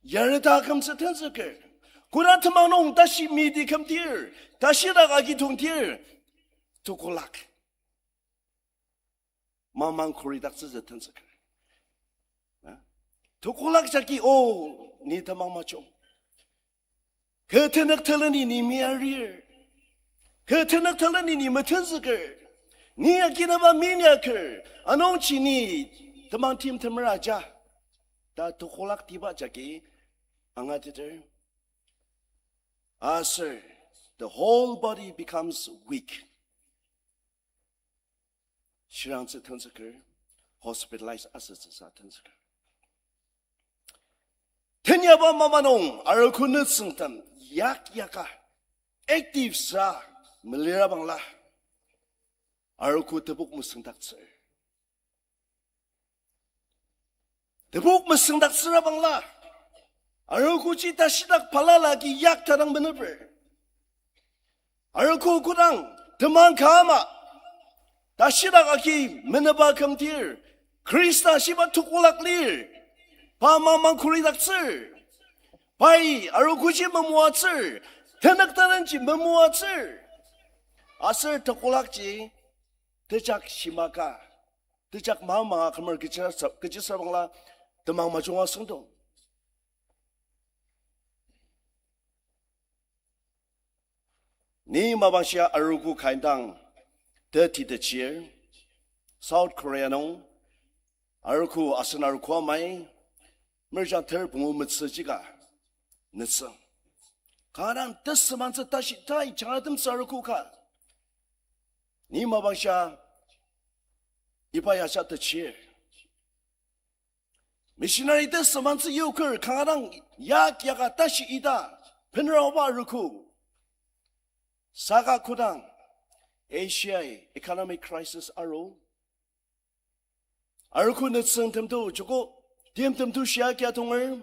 Yareta kümtsü tenzüker. Kodang temang nung tashi midi kümtir, tashidak agi tongtir, tekolak. Mamang koridaktsütsü tenzüker. Na? Tekolak jagi, o, ni temang majung. Kü tenük teleni ni miarir. Kü tenük teleni ni metenzüker. Ni akinaba minyaker. Anungji ni temang timtemer aja. Ta tekolak tiba jagi angateter. Aser, the whole body becomes weak. Shirangtsü tenzüker, hospitalize asütsüsa tenzüker. Tenyaba mapa nung arogo nütsüngtem yak yaka, active sa melirabangla, arogo tebok mesüngdaktsür. Tebok mesüngdaktsürabangla, arogoji tashidak balala agi yak tadang meneper. Arogo kodang temang ka ama, tashidak agi meneba kümtir, Khrista shiba tekolak lir, pa mamang koridaktsür, pai arogoji memoatsür, tenük talenji memoatsür, aser tekolakji tejak shimaka, tejak mama kümer kechisa-, kechisabangla temang majunga süngdong. Ni mapangshia arogo ka indang teti techir, South Korea nung, arogo asen arogo amai, merjang ter pungu metsüjika, nütsüng. Kanga dang tesümangtsü tashi tai jangratemtsü arogo ka. Ni mapangshia iba yaja techir. Missionary tesümangtsü yoker kanga dang yak yaka tashi ita, penraoba arogo. Saka kodang Asia-i economic crisis aru, arogo nütsüngtemto joko, timtemto shia kia tonger,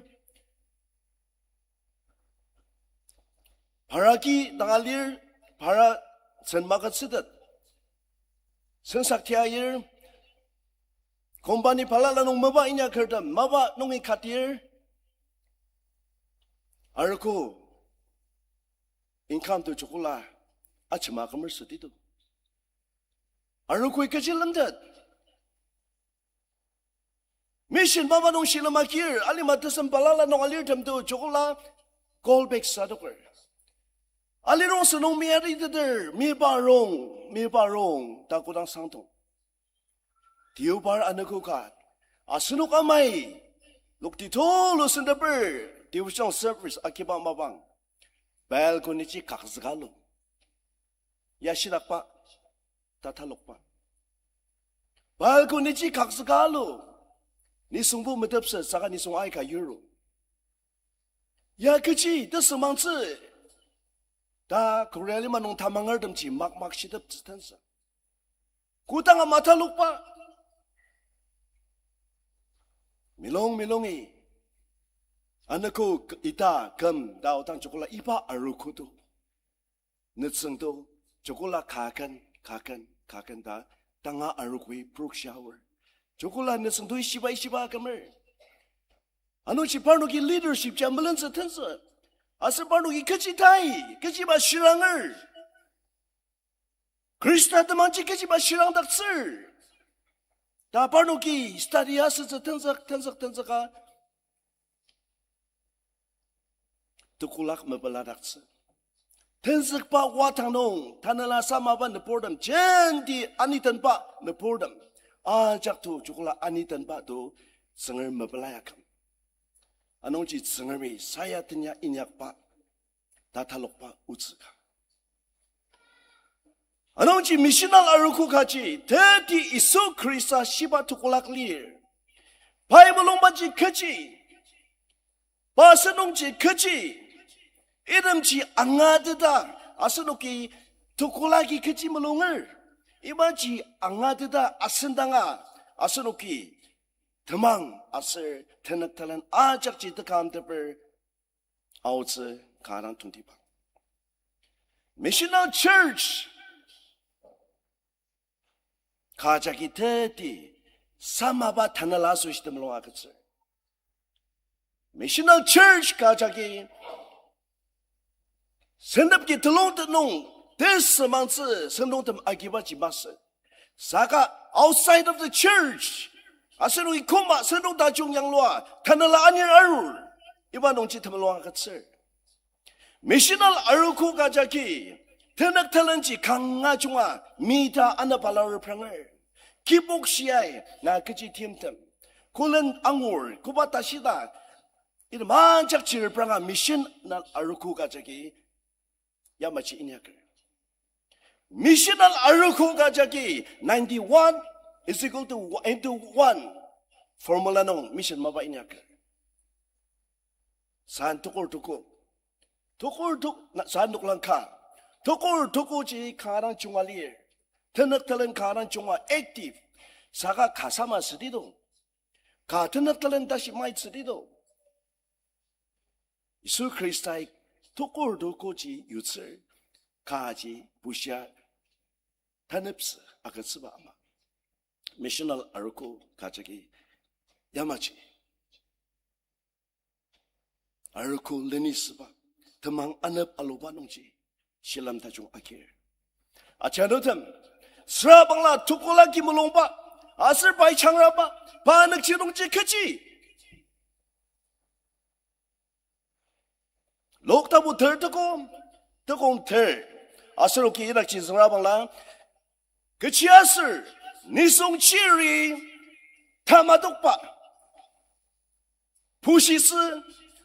bara ki dang alir, bara sen magütsütet, sensak tia ir, company balala nung mapa inyakertem mapa nungi katir, arogo income to jokola ajema kümer sütitu. Arogoi kechi lemtet. Mission mapa nung shilem agir, alima tesem balala nung alirtemto jokola call back sadoker. Alirong sünung miariteter, mibarong, mibarong ta kodang sangdong. Deobar anogo ka, asenok amai, lokti tulu senteper, devotional service akiba mapang, balcony ji kakzüka alu. Ya shidakba, tatalokba. Balcony ji kakzüka alu. Nisungbo metepset saka nisung aika yuru. Ya kechi tesümangtsü ta Korea lima nung tamangertemji makmak shiteptsü tensa. Kodanga matalokba. Milong milongi anogo k-, ita küm ta odang jokola iba arogo to. Nütsüngto, jokola kaken, kaken, kaken ta, tanga arogoi prok shower. Jokola nütsüngto ishiba ishiba kümer. Anungji parnoki leadership ja melentsü tentsü. Aser parnoki kechi tai, kechiba shiranger. Khrista temangji kechiba shirangdaktsür. Ta parnoki study asütsü tenzük, tenzük, tenzüka. Tekolak mepeladaktsü. Tenzükba wadang nung, tanela samaba nüburtem, jenti anitenba nüburtem. Ajak to jokola anitenba to Tsüngrem mepela yaküm. Anungji Tsüngremi saya tenya inyakba, tatalokba otsü ka. Anungji missional arogo kaji, teti Yisu Khrista shiba tekolak lir. Pai mulungbaji kechi, pa senungji kechi, itemji angateta, asenoki tekolaki kechi mulunger. Ibaji angateta asendanga, asenoki temang aser tenüktalan ajakji tekam teper aotsü kanga tongtibang. Missional church. ka jagi teti samaba tanela asoshi temulung agütsür. Missional church ka jagi sentep ki telongtet nung tesümangtsü sentongtem agibaji masü. Saka outside of the church, asenok ikoma sentong tajung yanglua tanela anir arur, iba nungji temulung agütsür. Missional arogo ka jagi, tenük talenji kanga junga mita anepala repranger. Kibok shiai na kechi timtem. Kolen angur, koba tashida, item ajak chirpranga missional arogo ka jagi, yamaji inyaker. Missional arogo ka jagi, ninety-one is equal to into one formula nung mission mapa inyaker. San tukur tuku. Tukur tuk-, na, san noklang ka. Tukur tukuji kanga dang junga lir. Tenük talent kanga dang junga active. Saka ka sama südi do. Ka tenük talent tashi mai südi do. Yisu Khristai tukur tukuji yutsür, kaji bushia taneptsü agütsüba ama. Missional arogo ka jagi yamaji arogo lenisüba, temang anep aluba nungji, shilem tajung agir. Ajanutem, sürabangla tukula ki mulungba, aser pai changraba, pa nükji nungji kechi. Luk tapu ter tuko, tukong ter. Aser oki idakji züngrabangla, kechiaser, nisung chiri, tamadokba, pushitsü,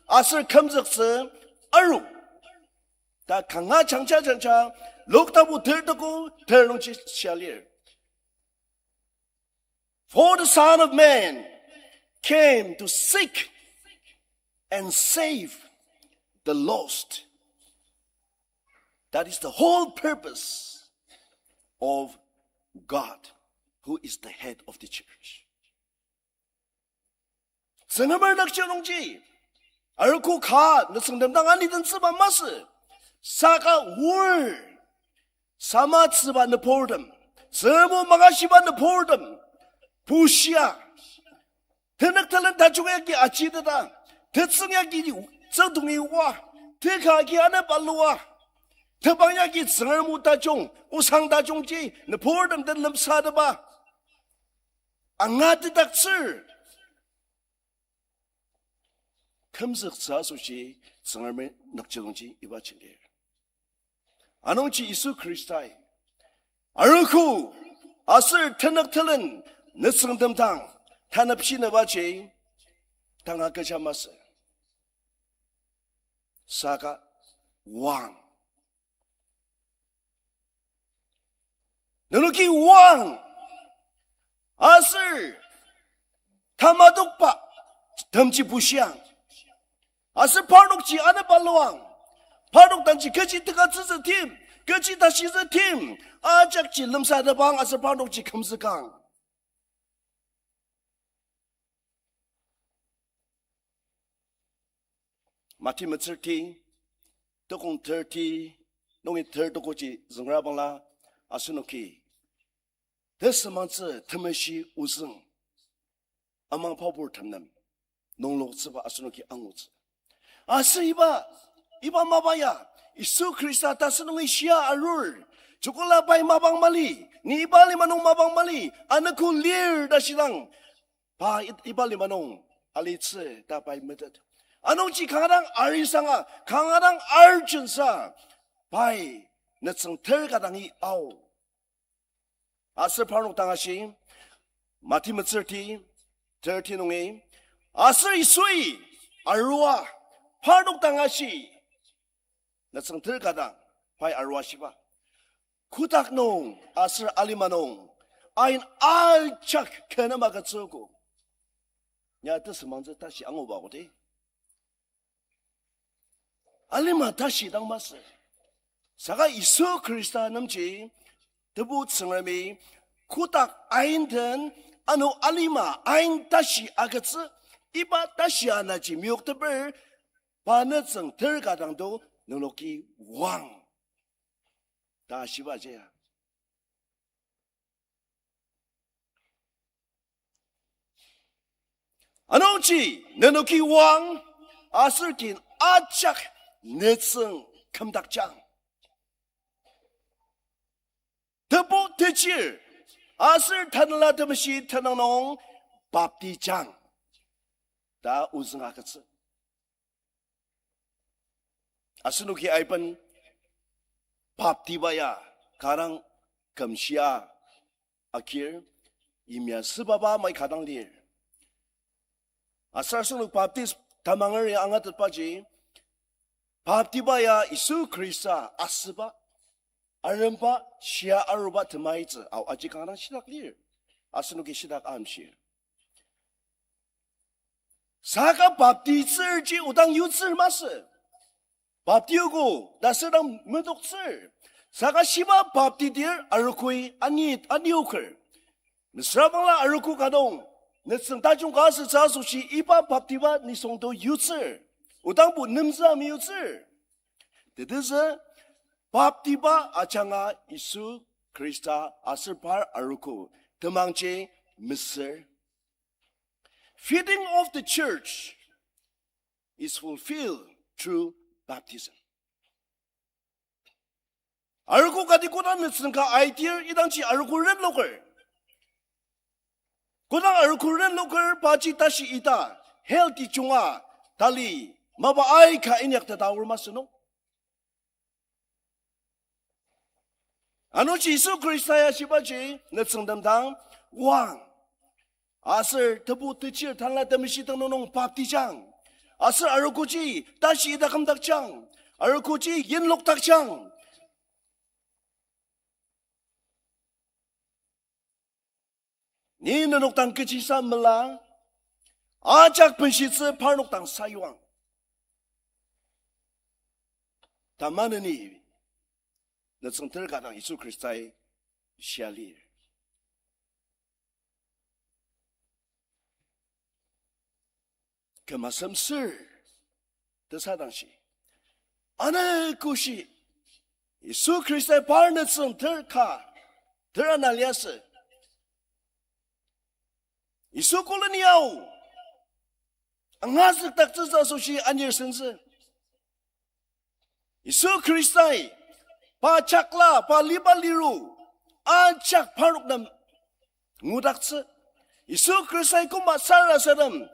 aser kümzüktsü, aru. Ta kanga jangja jangja, Luk tapu ter tuko, ter nungji shia lir. For the Son of Man came to seek and save the lost. That is the whole purpose of God, who is the head of the church. Tsüngremer nükjidongji, arogo ka nütsüngtem dang anitentsüba masü, saka wor, samatsüba nüburtem, Tsüngrem o makashiba nüburtem, bushia, tenük talent tajung yagi ajiteta, tetsüng yagi tsüngdongi oa, teka agi anep alua, tebang yagi Tsüngrem o tajung, osang tajungji, nüburtem den lemsateba angatetdaktsür. Kümzüktsü asoshi Tsüngremi nükjidongji iba jenti. Anungji Yisu Khristai arogo aser tenük talent nütsüngtem dang tanepshinebaji tanga kecha masü. Saka wang. Nenoki wang. Aser tamadokba temji bushiang. Aser parnokji anep aluang. Parnok dangji kechi tekatsütsü tim, kechi tashitsü tim, ajakji lemsatebang aser parnokji kümzükang. Mati metsürti, tokong thirty, nungi thirty koji züngra bangla, asenoki tesümangtsü temeshi ozüng, amang pabur temnem nungloktsüba asenoki angutsü. Aser iba, iba mapa ya, Yisu Khrista tasü nungi shia arur, jukula pai mapang mali, ni iba lima nung mapang mali, anogo lir ta shidang, pa i-, iba lima nung alitsü ta pai metet. Anungji kanga dang arisanga, kanga dang urgency, pai nütsüng ter ka dangi ao. Aser parnok dang ashi, Mati metsürti, thirty nungi, aser Yisui arua, parnok dang ashi, nütsüng ter ka dang, pai arua shiba, kotak nung aser alima nung ain ajak kü nem agütsüogo. Ya tesümangtsü tashi anguba kodi. Alima tashi dang masü. Saka Yisu Khrista nemji, Tebu Tsüngremi, kotak ain den, ano alima ain tashi agütsü, iba tashi anaji meyokteper, pa nütsüng ter ka dang do, nenoki wang ta shiba jia. Ji, nenoki oang, aser kin ajak nütsüng kümdakjang. Tebu techir, aser Tanela Temeshi tenüng nung baptijang ta ozüng agütsü. Asenoki aiben baptiba ya kanga kümshia agir, yimya sübaba mai kanga lir. Aser asenok Baptist tamangeri angatetbaji, baptiba ya Yisu Khrista asüba, aremba, shia aruba temaitsü ao aji kanga shitak lir. Asenoki shitak amshir. Saka baptitsürji odang yutsür masü. Baptiogo ta südang medoktsür. Saka shiba baptidir arogoi ani, anioker. Mesüra bangla arogo ka nung nütsüng tajung ka asütsü asoshi iba baptiba nisung to yutsür. Odangbo nemzü meyutsür. Tetezü baptiba ajanga Yisu Khrista aser par arogo temangji mesür. Feeding of the church is fulfilled through baptism. Arogo kati kodang nütsüng ka aitir idangji arogo renloker. Kodang arogo renloker paji tashi ita, healthy junga, tali, mapa aika inyak ta taor masü nung. Ano Yisu Khrista ya shibaji nütsüngtem dang, oang. Aser tebu techir Tanela Temeshi tenüng nung baptijang. Aser arogoji tashi ita kümdakjang. Arogoji yinlokdakjang. Ni nenok dang kechisa mela, ajak benshitsü parnok dang sayuang. Tamaneni, nütsüng ter ka dang Yisu Khristai shia lir. Küm asemsür tesadangshi, anogoshi, Yisu Khristai par nütsüng ter ka, ter ana liasü. Yisu koleni ao angazükdaktsütsü asoshi anir sentsü. Yisu Khristai pa chakla, pa liba liru ajak parnok nem ngudaktsü. Yisu Khristai koma sarasadem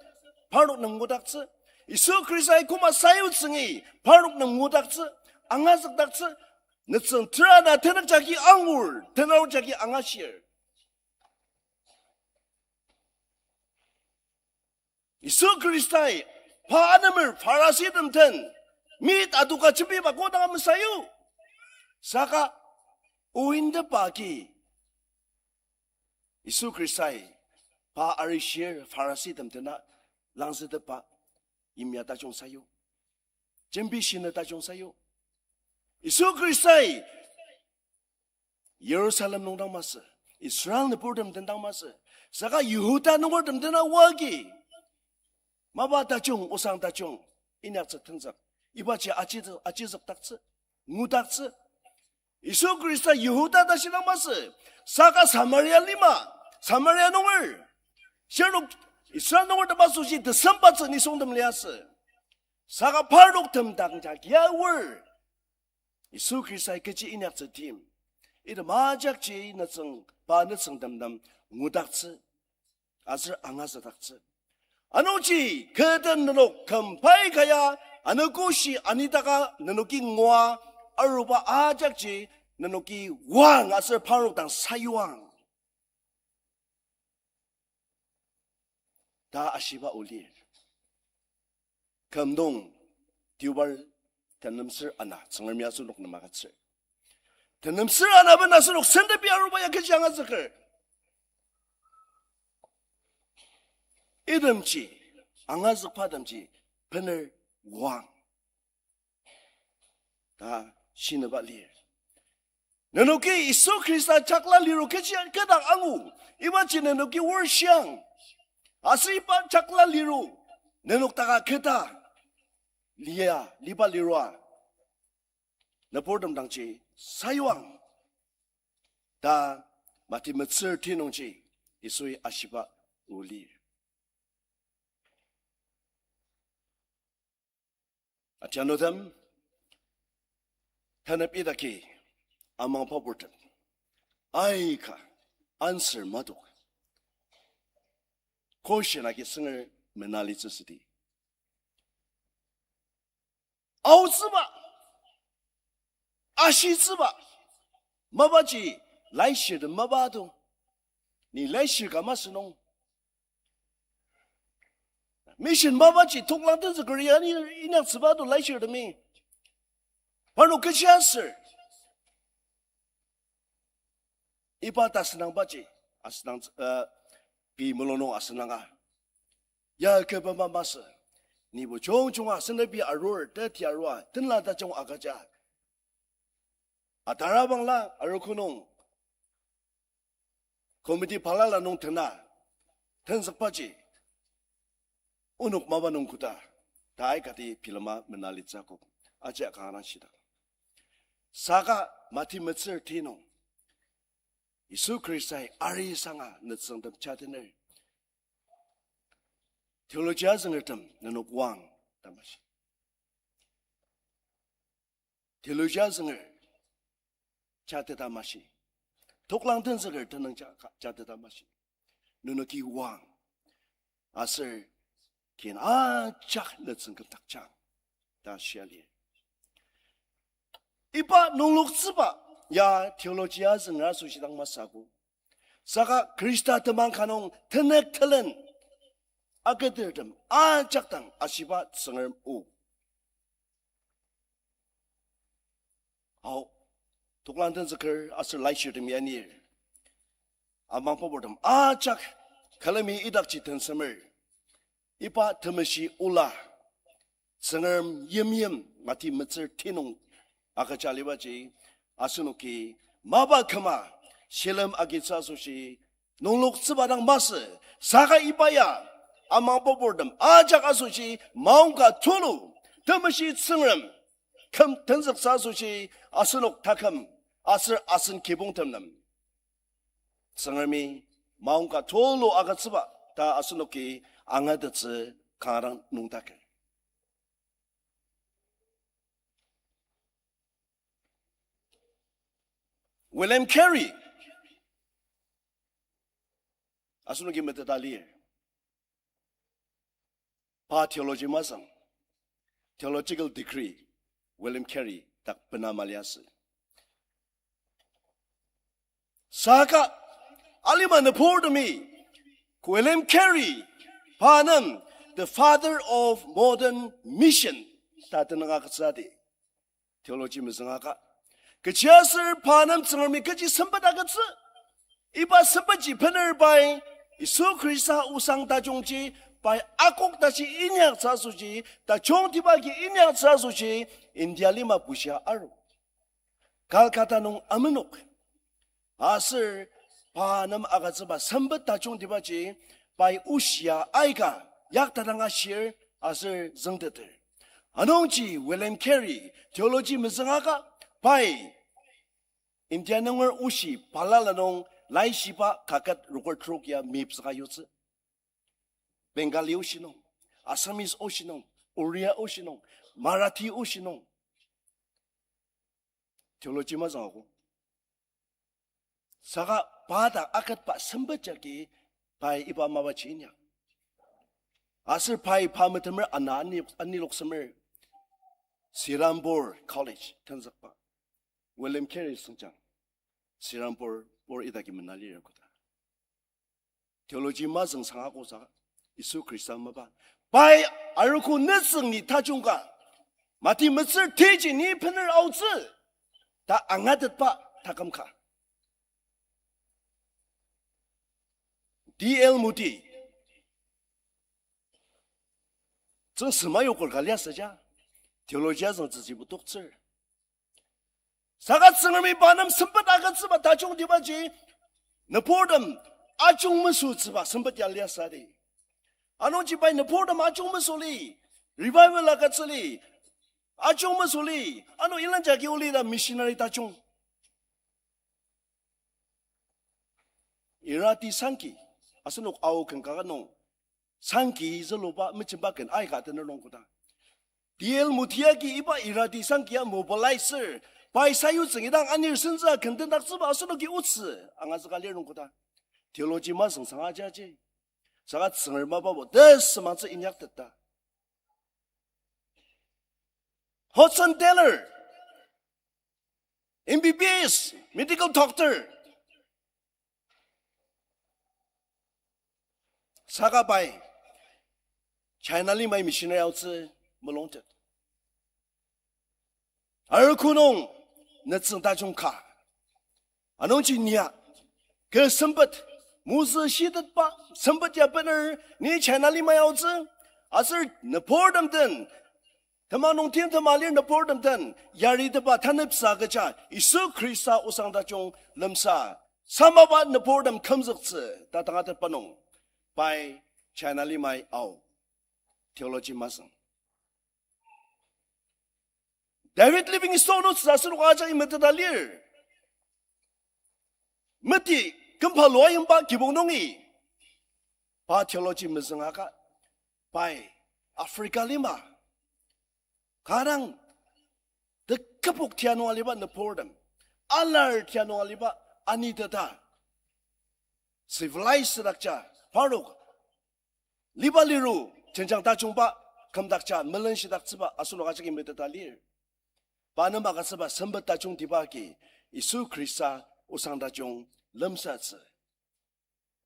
parnok nem ngudaktsü. Yisu Khristai koma sayutsüngi parnok nem ngudaktsü, angazükdaktsü. Nütsüng ter ana tenük jagi angur, tenük jagi angashir. Yisu Khristai pa anemer Phariseetem den mit adoka jembiba kodanga mesayu. Saka ointepa agi Yisu Khristai pa arishir Phariseetem dena langzütepa yimya tajung sayu. Jembi shinü tajung sayu. Yisu Khristai Jerusalem nung dang masü, Israel nüburtem den dang masü, saka Yihuda nungertem dena oagi mapa tajung, osang tajung inyaktsü tenzük. Ibaji aji, ajizükdaktsü, ngudaktsü. Yisu Khrista Yihuda tashi dang masü, saka Samaria lima, Samaria nunger. Shirnok Israel nungertem asoshi tesembatsü nisungtem liasü. Saka parnoktem dang jagi aor Yisu Khristai kechi inyaktsü tim, item ajakji nütsüng, pa nütsüngtem nem ngudaktsü, aser angazükdaktsü. Anungji, kü den nenok küm pai kaya, anogoshi anitaka nenoki ngua, aruba ajakji nenoki oang aser parnok dang sayuang ta ashiba o lir. Kümdong, Deobar, tenemsür ana, Tsüngremi asenok nem agütsür. Tenemsür ana bena asenok sentepi aruba ya kechi angazüker. Itemji, angazükba temji, bener oang ta shinüba lir. Nenoki Yisu Khrista chakla liru kechi kü dang angu, ibaji nenoki orshiang. Aser iba chakla liru nenok daka keta lia, liba lirua nüburtem dangji sayuang ta Mati metsür ti nungji Yisui ashiba o lir. Atianutem, tanep idaki amang paburtem aika answer madok. Question agi senger menalitsü südi. Aotsüba, ashitsüba, mapaji laishirtem mapa to. Ni laishir ka masü nung. Mission mapaji toklang tenzüker ya ni inyaktsüba to laishirtemi. Parnok kechiaser iba ta asünangbaji, asünang, uh, pei mulung nung asünanga. Ya kü bama masü. Nibo jungjunga senepi arur, teti arua, tenla tajung agüja. Atarabangla arogo nung committee balala nung tena tenzükbaji onok mapa nung koda ta aikati bilema menalitsü akok, aji kanga dang shidang. Saka Mati metsür ti nung Yisu Khristai arisanga nütsüngtem jatener, theology azüngertem nenok wang ta mashi. Theology azünger jateta mashi. Toklang tenzüker tenüng ja-, jateta mashi. Nenoki wang. Aser kin ajak nütsüng kümdakjang ta shia lir. Iba nungloktsüba ya theology azünger asoshi dang masü akok. Saka Khrista temang ka nung tenük telen aketertem ajak dang ashiba Tsüngrem o. Ao, toklang tenzüker aser laishirtem ya nir, amang paburtem ajak külemi idakji tensemer, iba temeshi ola Tsüngrem yimyim Mati metsür ti nung agüja alibaji, asenoki mapa küma shilem agitsü asoshi nungloktsüba dang masü, saka iba ya amang paburtem ajak asoshi maongka tulu, temeshi Tsüngrem küm tenzüktsü asoshi asenok taküm aser asen kibongtem nem Tsüngremi maongka tulu agütsüba ta asenoki angatettsü kanga dang nüngdaker. William Carey, asenoki meteta lir. Pa theology mazüng, theological degree William Carey dak bena maliasü. Saka alima nüburtemi William Carey, pa nem the father of modern mission ta tenüng agütsüdi. Theology mezüngaka. Kechiaser pa nem Tsüngremi kechi sempet agütsü, iba sempetji bener pai Yisu Khrista osang tajungji pai akok tashi inyaktsü asoshi, tajungtiba agi inyaktsü asoshi, India lima bushia aru. Calcutta nung amenok. Aser pa nem agütsüba sempet tajungtibaji pai oshia aika yaktadang ashir aser züngteter. Anungji William Carey theology mezüngaka, pai India nunger oshi balala nung laishiba kaket rokür trok ya mepsaka yutsü. Bengali oshi nung, Assamese oshi nung, Oriya oshi nung, Marathi oshi nung theology mazüng ako. Saka pa dak aketba sempet jagi pai iba mapaji inya. Aser pai pa metemer ana ani, aniloksemer Serampore College tenzükba. William Carey süngjang Serampore, or idaki mena lir koda. Theology mazüng sangako saka, Yisu Khrista mapa, pai arogo nütsüng ni tajung ka, Mati metsür tiji ni bener aotsü ta angatetba taküm ka. D L Moody, tsüngsema yoker ka liasüja, theology azüngtsüji putoktsür. Saka Tsüngremi pa nem sempet agütsüba tajungtibaji, nüburtem ajung mesütsüba sempet ya liasüdi. Anungji pai nüburtem ajung mesüli, revival agütsüli, ajung mesüli, ano ilan jagi oli ta missionary tajung. Irati Sankey, asenok Ao ken kaka nung, Sankey züluba mejemba ken aika tener nung koda. D L Moody agi iba iradi sangkia mobilizer, pai sayutsü ngidang anir sentsü kendendaktsüba asenoki otsü angazüka lir nung koda. Theology mazüng sanga jaji. Saka Tsüngrem mapabo tesümangtsü inyakteta. Hudson Taylor, M B B S, medical doctor. Saka pai China limai missionary aotsü mulungtet. Arogo nung nütsüng tajung ka. Anungji nia, kü sempet, mozü shitetba sempet ya bener, ni China limai aotsü, aser nüburtem den, temang nung timtem alir nüburtem den yaritepa tanepsa agüja Yisu Khrista osang tajung lemsa, samaba nüburtem kümzüktsü ta tangatetba nung, pai China limai ao, theology masüng. David Livingstone otsü asenok ajaki meteta lir. Meti kümba lua yimba kibong nungi, pa theology mezüngaka, pai Africa lima, kanga dang tekübok tia nung aliba nüburtem, alar tia nung aliba aniteta, civilized dakja, parnok liba liru, jenjang tajungba kümdakja melenshidaktsüba asenok ajaki meteta lir. Pa nem agütsüba sempet tajungtiba agi Yisu Khrista osang tajung lemsatsü.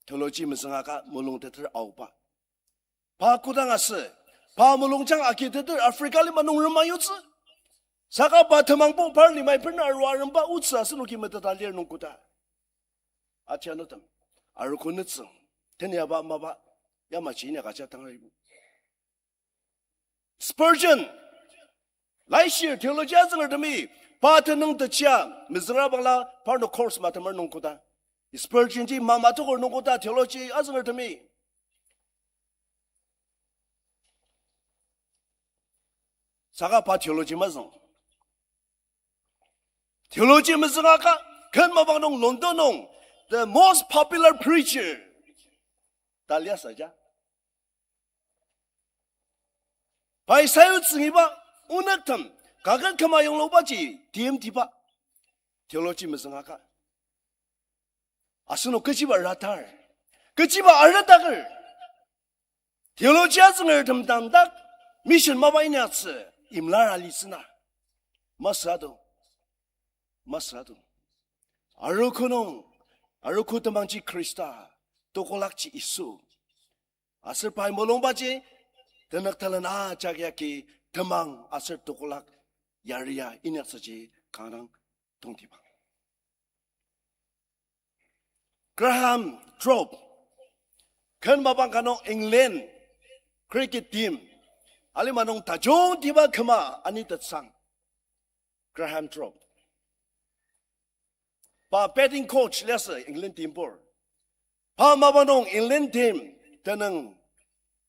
Theology mezüngaka mulungteter aoba, pa kodang asü, pa mulungjang agiteter Africa lima nung rema yutsü. Saka pa temangbo par limai bener arua aremba otsü asenoki meteta lir nung koda. Atianutem, arogo nütsüng, teniaba mapa, yamaji inyaka ja tangaribo. Spurgeon, laishir theology azüngertemi, pa tenüng techia mezüngra bangla parnok course matemer nung koda. Spurgeon ji mama tokur nung koda theology azüngertemi. Saka pa theology mazüng. Theology mezüngaka, ken mapang nung London nung the most popular preacher ta liasü ja. Pai sayutsü ngiba onüktem, kaket küma yonglubaji timtiba theology mezüngaka. Asenok kechiba ratar, kechiba aretaker, theology azüngertem dang dak mission mapa inyatsü imlar alitsü na. Masü ado, masü ado. Arogo nung, arogo temangji Khrista, tokolakji Yisu. Aser pai mulungbaji, tenük talena jagi agi temang aser tokolak yaria inyaksüji kanga dang tongtibang. Graham Thorpe, ken mapang ka nung England cricket team alima nung tajungtiba küma anitetsang. Graham Thorpe, pa batting coach liasü England team bor. Pa mapang nung England team tenüng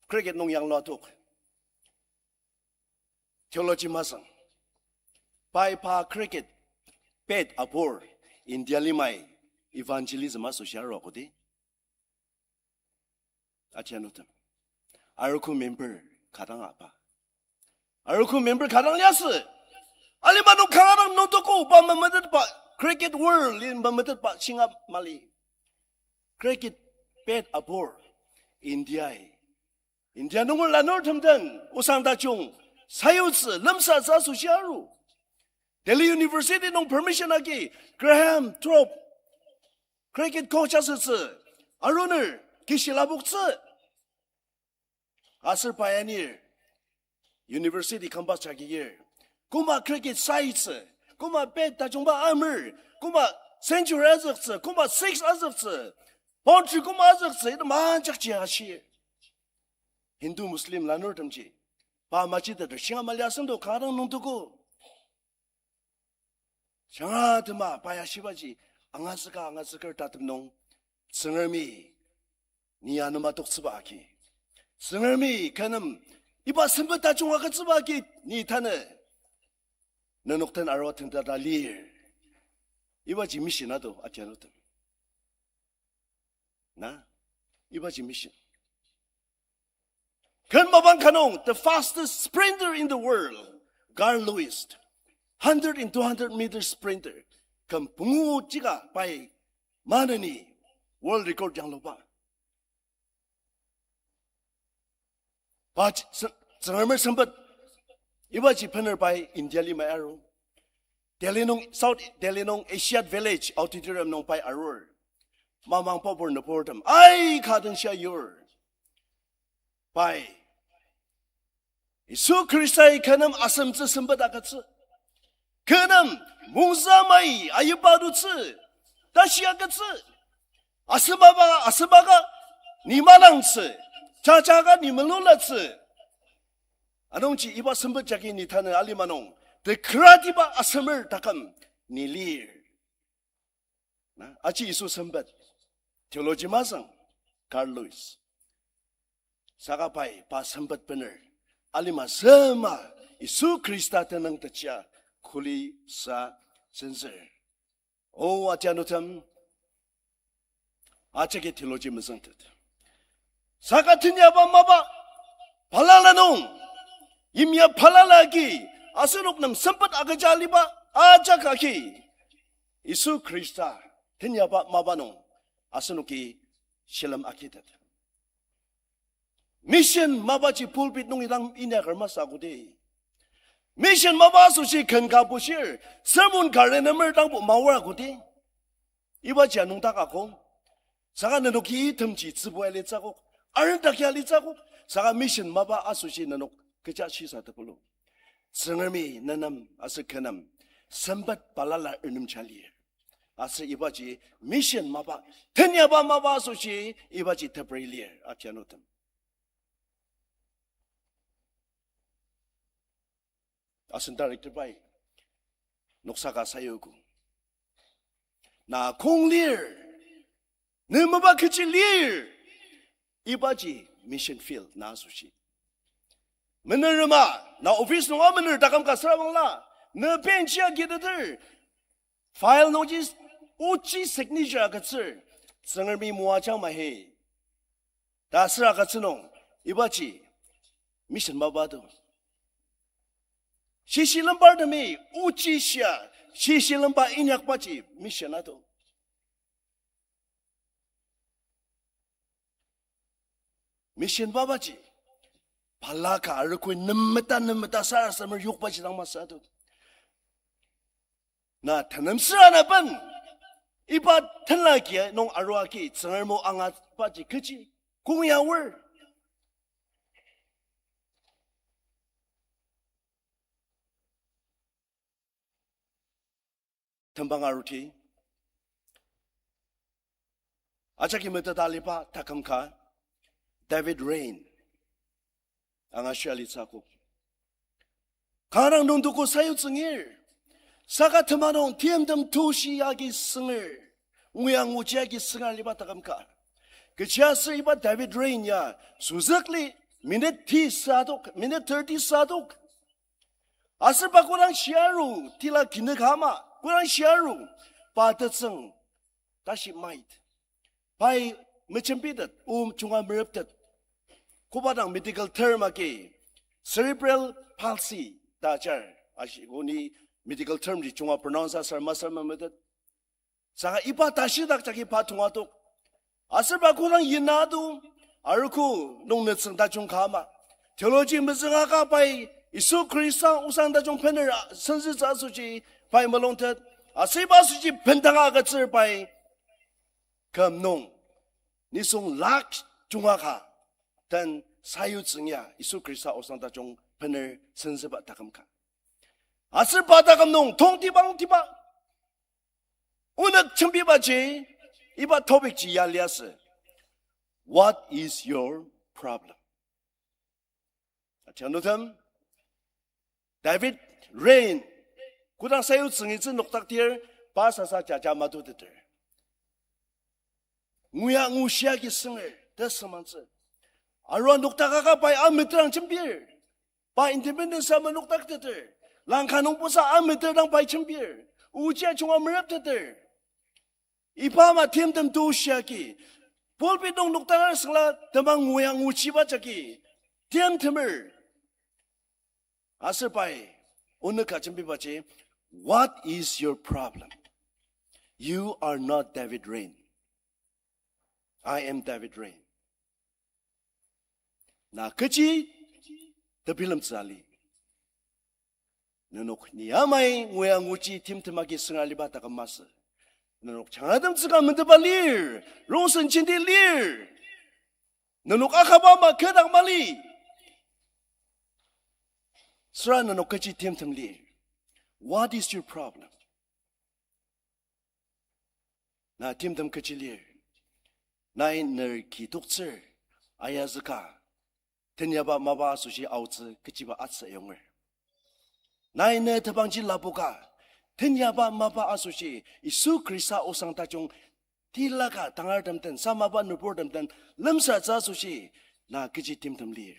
cricket nung yanglua tok. Theology masüng. Pai pa cricket bat abur India limai evangelism asoshi arua kodi. Atianutem, arogo member kadang aba. Arogo member kadang liasü. Alima nung kanga dang nungtoku pa memetetba, cricket world li memetetba shinga mali. Cricket bat abur India-i, India nunger lanurtem den osang tajung sayutsü lemsatsü asoshi aru. Delhi University nung permission agi Graham Thorpe cricket coach asütsü aruner kishi lapoktsü. Aser pai anir university campus jagi lir. Koma cricket sayutsü, koma bat tajungba amer, koma century azüktsü, koma six azüktsü, boundary koma azüktsü, item ajakji ashir. Hindu, Muslim lanurtemji pa majiteter shinga mali asüngdo kanga dang nungtoku. Shangra tema pa ya shibaji angazüka angazüker tatem nung, Tsüngremi ni anema toktsüba agi, Tsüngremi kü nem iba sempet tajung agütsüba agi ni tanü nenok den arua tentata lir. Ibaji mission ado atianutem. Na, ibaji mission. Ken mapang ka nung, the fastest sprinter in the world, Carl Lewis, hundred and two hundred meter sprinter. Ken pungu jika pai maneni world record yangluba. Pa ch-, se-, Tsüngremer sempet, ibaji bener pai India lima aru. Delhi nung, South Delhi nung Asiatic Village Auditorium nung pai arur. Mamang pabur nüburtem aika den shia yur. Pai Yisu Khristai kü nem asemtsü sempet agütsü. Kü nem mungsa mai ayipatutsü, tashi agütsü. Asembaba, asembaka ni manangtsü, jajaka ni melulatsü. Anungji iba sempet jagi ni tanü alima nung tekratiba asemer taküm ni lir. Na, aji Yisu sempet. Theology masang, Carl Lewis. Saka pai, pa sempet bener alima sema Yisu Khrista tenüng tejia kuli sa sensür. O atianutem, ajaki theology mezüngtet. Saka tenyaba mapa balala nung, yimya balala agi, asenok nem sempet agüja aliba ajak agi, Yisu Khrista tenyaba mapa nung asenoki shilem agitet. Mission mapaji pulpit nung idang inyaker masü akodi. Mission mapa asoshi ken ka bushir, sermon ka renemer dangbo maor akodi. Ibaji anungdak akok. Saka nenoki itemji tsübua litsü akok, arendak ya litsü akok. Saka mission mapa asoshi nenok kecha shisa tepelu. Tsüngremi nenem aser kü nem sempet balala renemja lir. Aser ibaji mission mapa, tenyaba mapa asoshi ibaji teper lir, atianutem. Asen director pai noksa ka sayuogo. Na kong lir, ne mapa kechi lir, ibaji mission field na asoshi. Mener rema, na office nunga mener taküm ka süra bangla, ne bench ya kiteter, file nungji ochi signature agütsür, Tsüngremi moajang mahi ta süra agütsü nung, ibaji mission mapa do. Shishi lempartemi ochi shia, shishi lempa inyakbaji mission ado. Mission mapaji balaka arogoi nemeta nemeta sarasademer yokbaji dang masü ado. Na tenem süra na ben, iba tenlaki nung arua agi Tsüngrem o angabaji kechi kongya aor. Tembang aruti. Ajaki meteta aliba taküm ka, David Rain. Angashia litsü akok. Kanga nung tuko sayutsü ngir, saka tema nung timtem tushi agi sünger, nguya nguji agi sünger aliba taküm ka. Kechiaser iba David Rain ya sozükli minute ti sadok, minute thirty sadok. Aser pa kodang shiaru, tila kinük ama, kodang shiaru, pa tetsüng, tashi mait. Pai mejembitet, o junga mereptet. Koba dang medical term agi, cerebral palsy ta ajar. Ashi, o ni medical term ji junga pronounce asür masür memetet. Saka iba tashidak jagi pa tongatok. Aser pa kodang yina atu, arogo nung nütsüng tajung ka ama. Theology mezüngaka pai, Yisu Khrista osang tajung bener senzütsü asoshi pai mulungtet. Aser iba asoshi bendanga agütsür pai küm nung nisung lak junga ka den sayutsü nya Yisu Khrista osang tajung bener senzüba taküm ka. Aser pa taküm nung tongtibangtiba onük jembibaji, iba topic ji ya liasü, What is your problem? Aji anutem, David Rain, kodang sayutsü ngitsü noktaktir, pa sasa jaja matuteter. Nguya ngushia agi sünger, tesümantsü. Arua noktakaka pai ameterang jembir. Pa independence ama noktakteter. Langka nungbosa ameter dang pai jembir. Ojia junga merepteter. Iba ama timtem tushi agi, pulpit nung noktaker süngla temang nguya nguchiba jagi, Timtemer. Aser pai, onük ka jembibaji, what is your problem? You are not David Rain. I am David Rain. Na kechi tebilemtsü ali. Nenok ni amai nguya nguji timtem agi süngra liba taküm masü. Nenok jangratemtsü ka menteba lir, rongsen jenti lir. Nenok akaba ama kü dak mali. Süra nenok kechi timtem lir. What is your problem? Na timtem kechi lir? Nai ner ki toktsür, ayazüka, tenyaba mapa asoshi aotsü kechiba atsü ayonger. Nai ne tebangji lapoka, tenyaba mapa asoshi Yisu Khrista osang tajung tilaka tangartem den, samaba nüburtem den lemsatsü asoshi, na kechi timtem lir?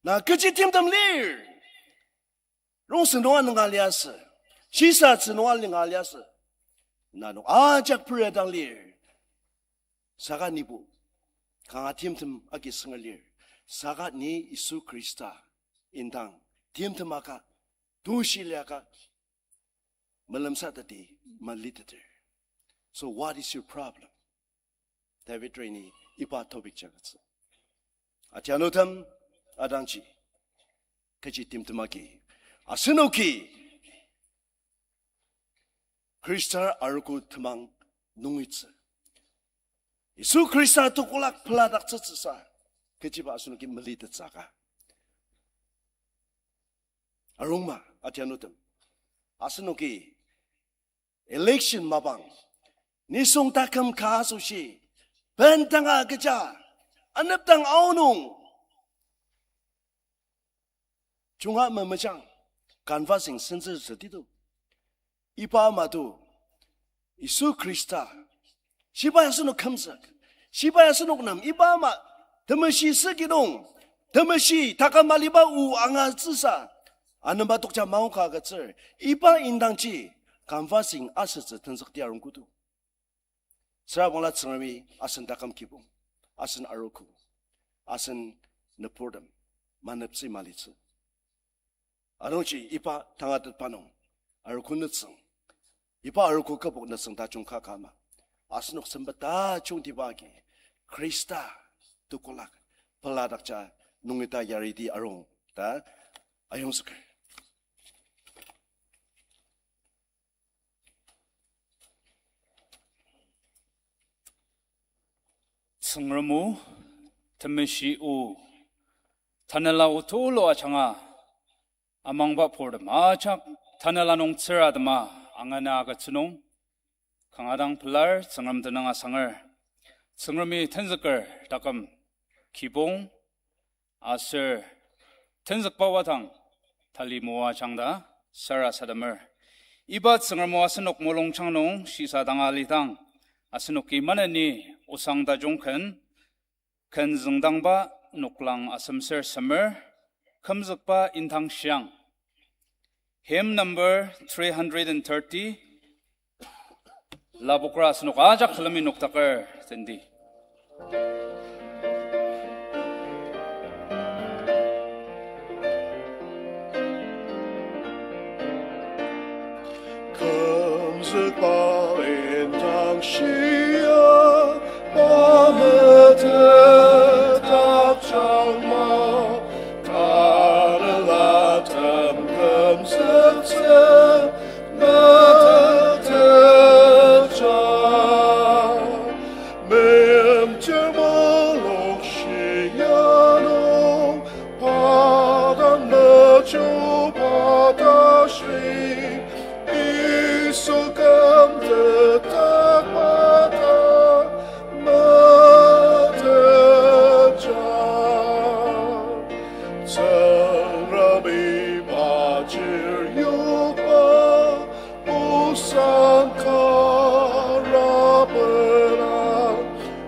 Na kechi timtem lir? Rongsen nunga nunga liasü, shisatsü nunga linga liasü, nenok ajak peredang lir. Saka nibo kanga timtem agi sünger lir. Saka ni Yisu Khrista indang timtem aka, tushi liaka, melemsateti maliteter. So what is your problem? David Rain-i iba topic jagütsü. Atianutem, adangji, kechi timtem agi asenoki Khrista arogo temang nungitsü, Yisu Khrista tekolak peladaktsütsüsa, kechiba asenoki melitettsü ka? Arungma, atianutem, asenoki election mapang, nisung taküm ka asoshi, bendanga kecha, anepdang aonung, junga memejang, canvassing sentsütsü titu. Iba ama to, Yisu Khrista, shibai asenok kümzük, shibai asenok nem, iba ama temeshi süki nung, temeshi taküm aliba o angatsüsa, anema tokja maongka agütsür, iba indangji canvassing asütsü tenzükti arungkoto. Süra bangla Tsüngremi asen taküm kibong, asen arogo, asen nüburtem maneptsü malitsü. Anungji iba tangatetba nung, arogo nütsüng, iba arogo kübok nütsüng tajung ka ka ama, asenok sempet tajungtiba agi Khrista tekolak peladakja nungi ta yariti arung ta ayongzüker. Tsüngrem o, temeshi o, tanela o tulu ajanga, amangba purtem ajak, tanela nung tsüratema angana agütsü nung, kanga dang pelar Tsüngrem tenüng asanger. Tsüngremi tenzüker taküm kibong aser tenzükba wadang tali moajang ta sarasademer. Iba Tsüngrem o asenok mulungjang nung shisadanga alidang, asenoki maneni osang tajung ken, ken züngdangba noklang asemser semer, kümzükba indang shiang. Hymn number three hundred and thirty. Lapokra asenok ajak külemi noktaker tendi. Kümzükba indang shia, pa metet takjangma, tanelatem kümzüktsü metetja. Meimchir mulung shia nung, pa dang mechuba tashi, Yisu kümtetakba ta metetja. Tsüngremi pa chir yokba, osang kara pela,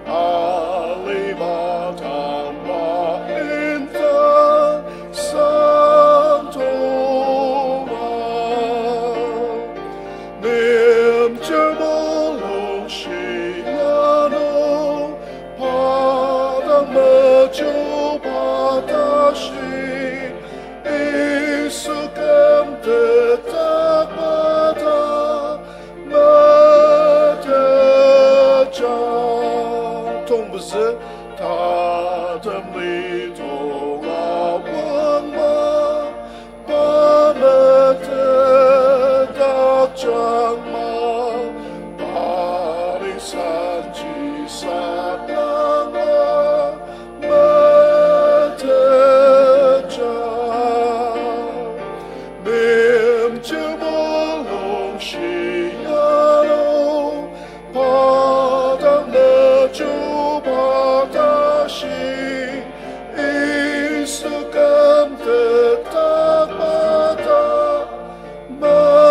alima tangba indang sangtongma. Meimchir mulung shia nung, pa dang mechuba Tashi Yisu kümtet takbata metetja. Tongpezü tatem lidong awangma, pa metet dakjangma, pa lisanji saklangma metetja. Meimchir mulung shiano, pa dang meju pa tashi, Yisu kümtet takbata metetja.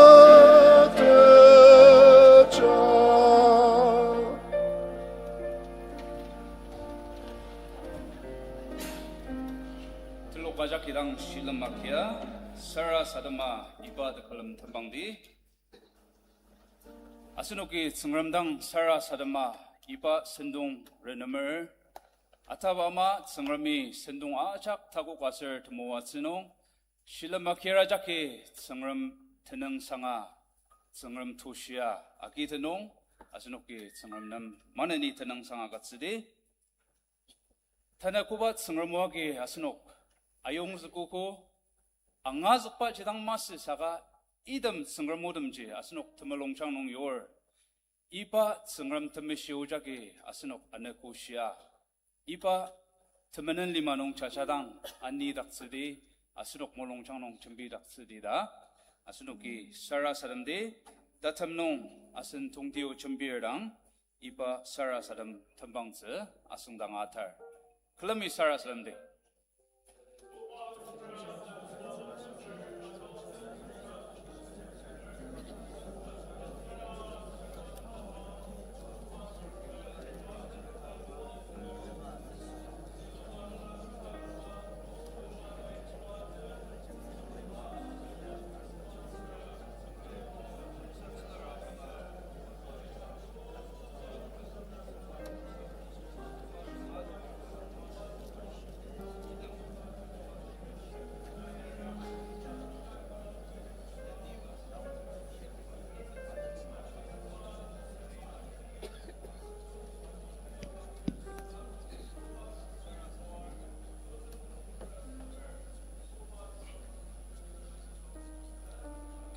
Telok ajak kidang shilem akia, sarasadema iba tekülem tembangdi. Asenoki Tsüngrem dang sarasadema iba sentong renemer, ataba ama Tsüngremi sentong ajak takok aser temoatsü nung, shilem akira jagi Tsüngrem tenüngsanga, Tsüngrem tushia agi tenung, asenoki Tsüngrem nem maneni tenüngsanga agütsüdi. Tanü koba Tsüngrem o agi asenok ayongzükogo, angazükba jidang masü saka item Tsüngrem otemji asenok temulungjang nung yur. Iba Tsüngrem Temeshi o jagi asenok anogo shia. Iba temenen lima nung jajadang anidaktsüdi, asenok mulungjang nung jembidaktsüdi ta. Asenoki sarasademdi, tatem nung asen tongtio jembir dang, iba sarasadem tembangtsü asüngdang atar. Külemi sarasademdi.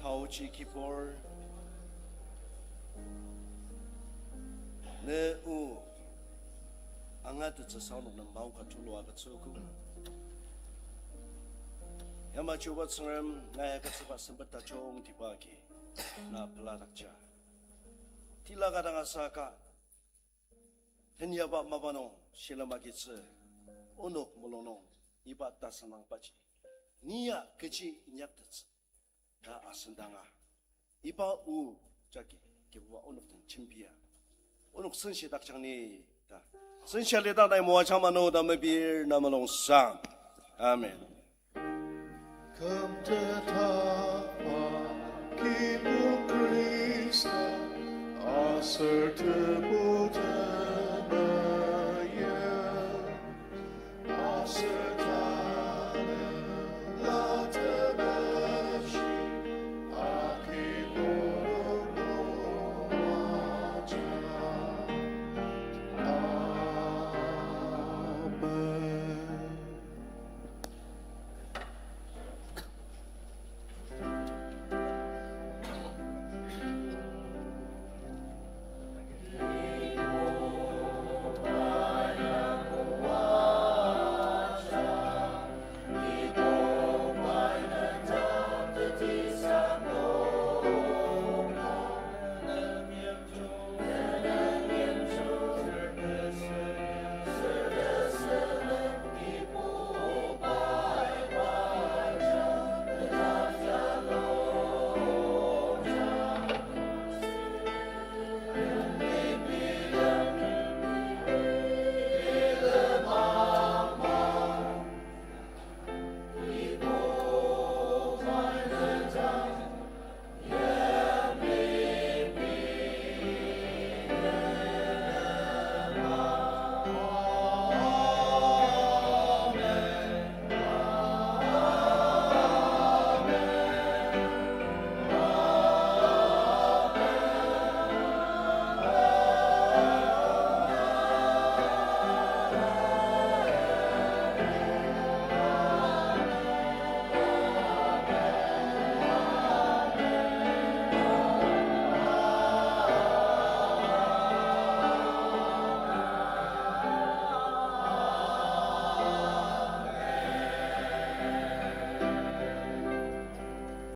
Taochi Kibur, ne o angatettsüsa onok nem maongka tulu agütsüogo. Yamaji oba Tsüngrem, nai agütsüba sempet tajungtiba agi na peladakja. Tila ka dang asaka, tenyaba mapa nung shilem agitsü, onok mulung nung iba tasangdangbaji, ni ya kechi inyaktettsü ta asüngdanga, iba o jagi Kibuba onok den jembia, onok senshi dakjang ni ta, senshi alidang nai moajang mano ta mepir na mulungsang. Amen. Kümtetba Kibu Khrista, aser Tebu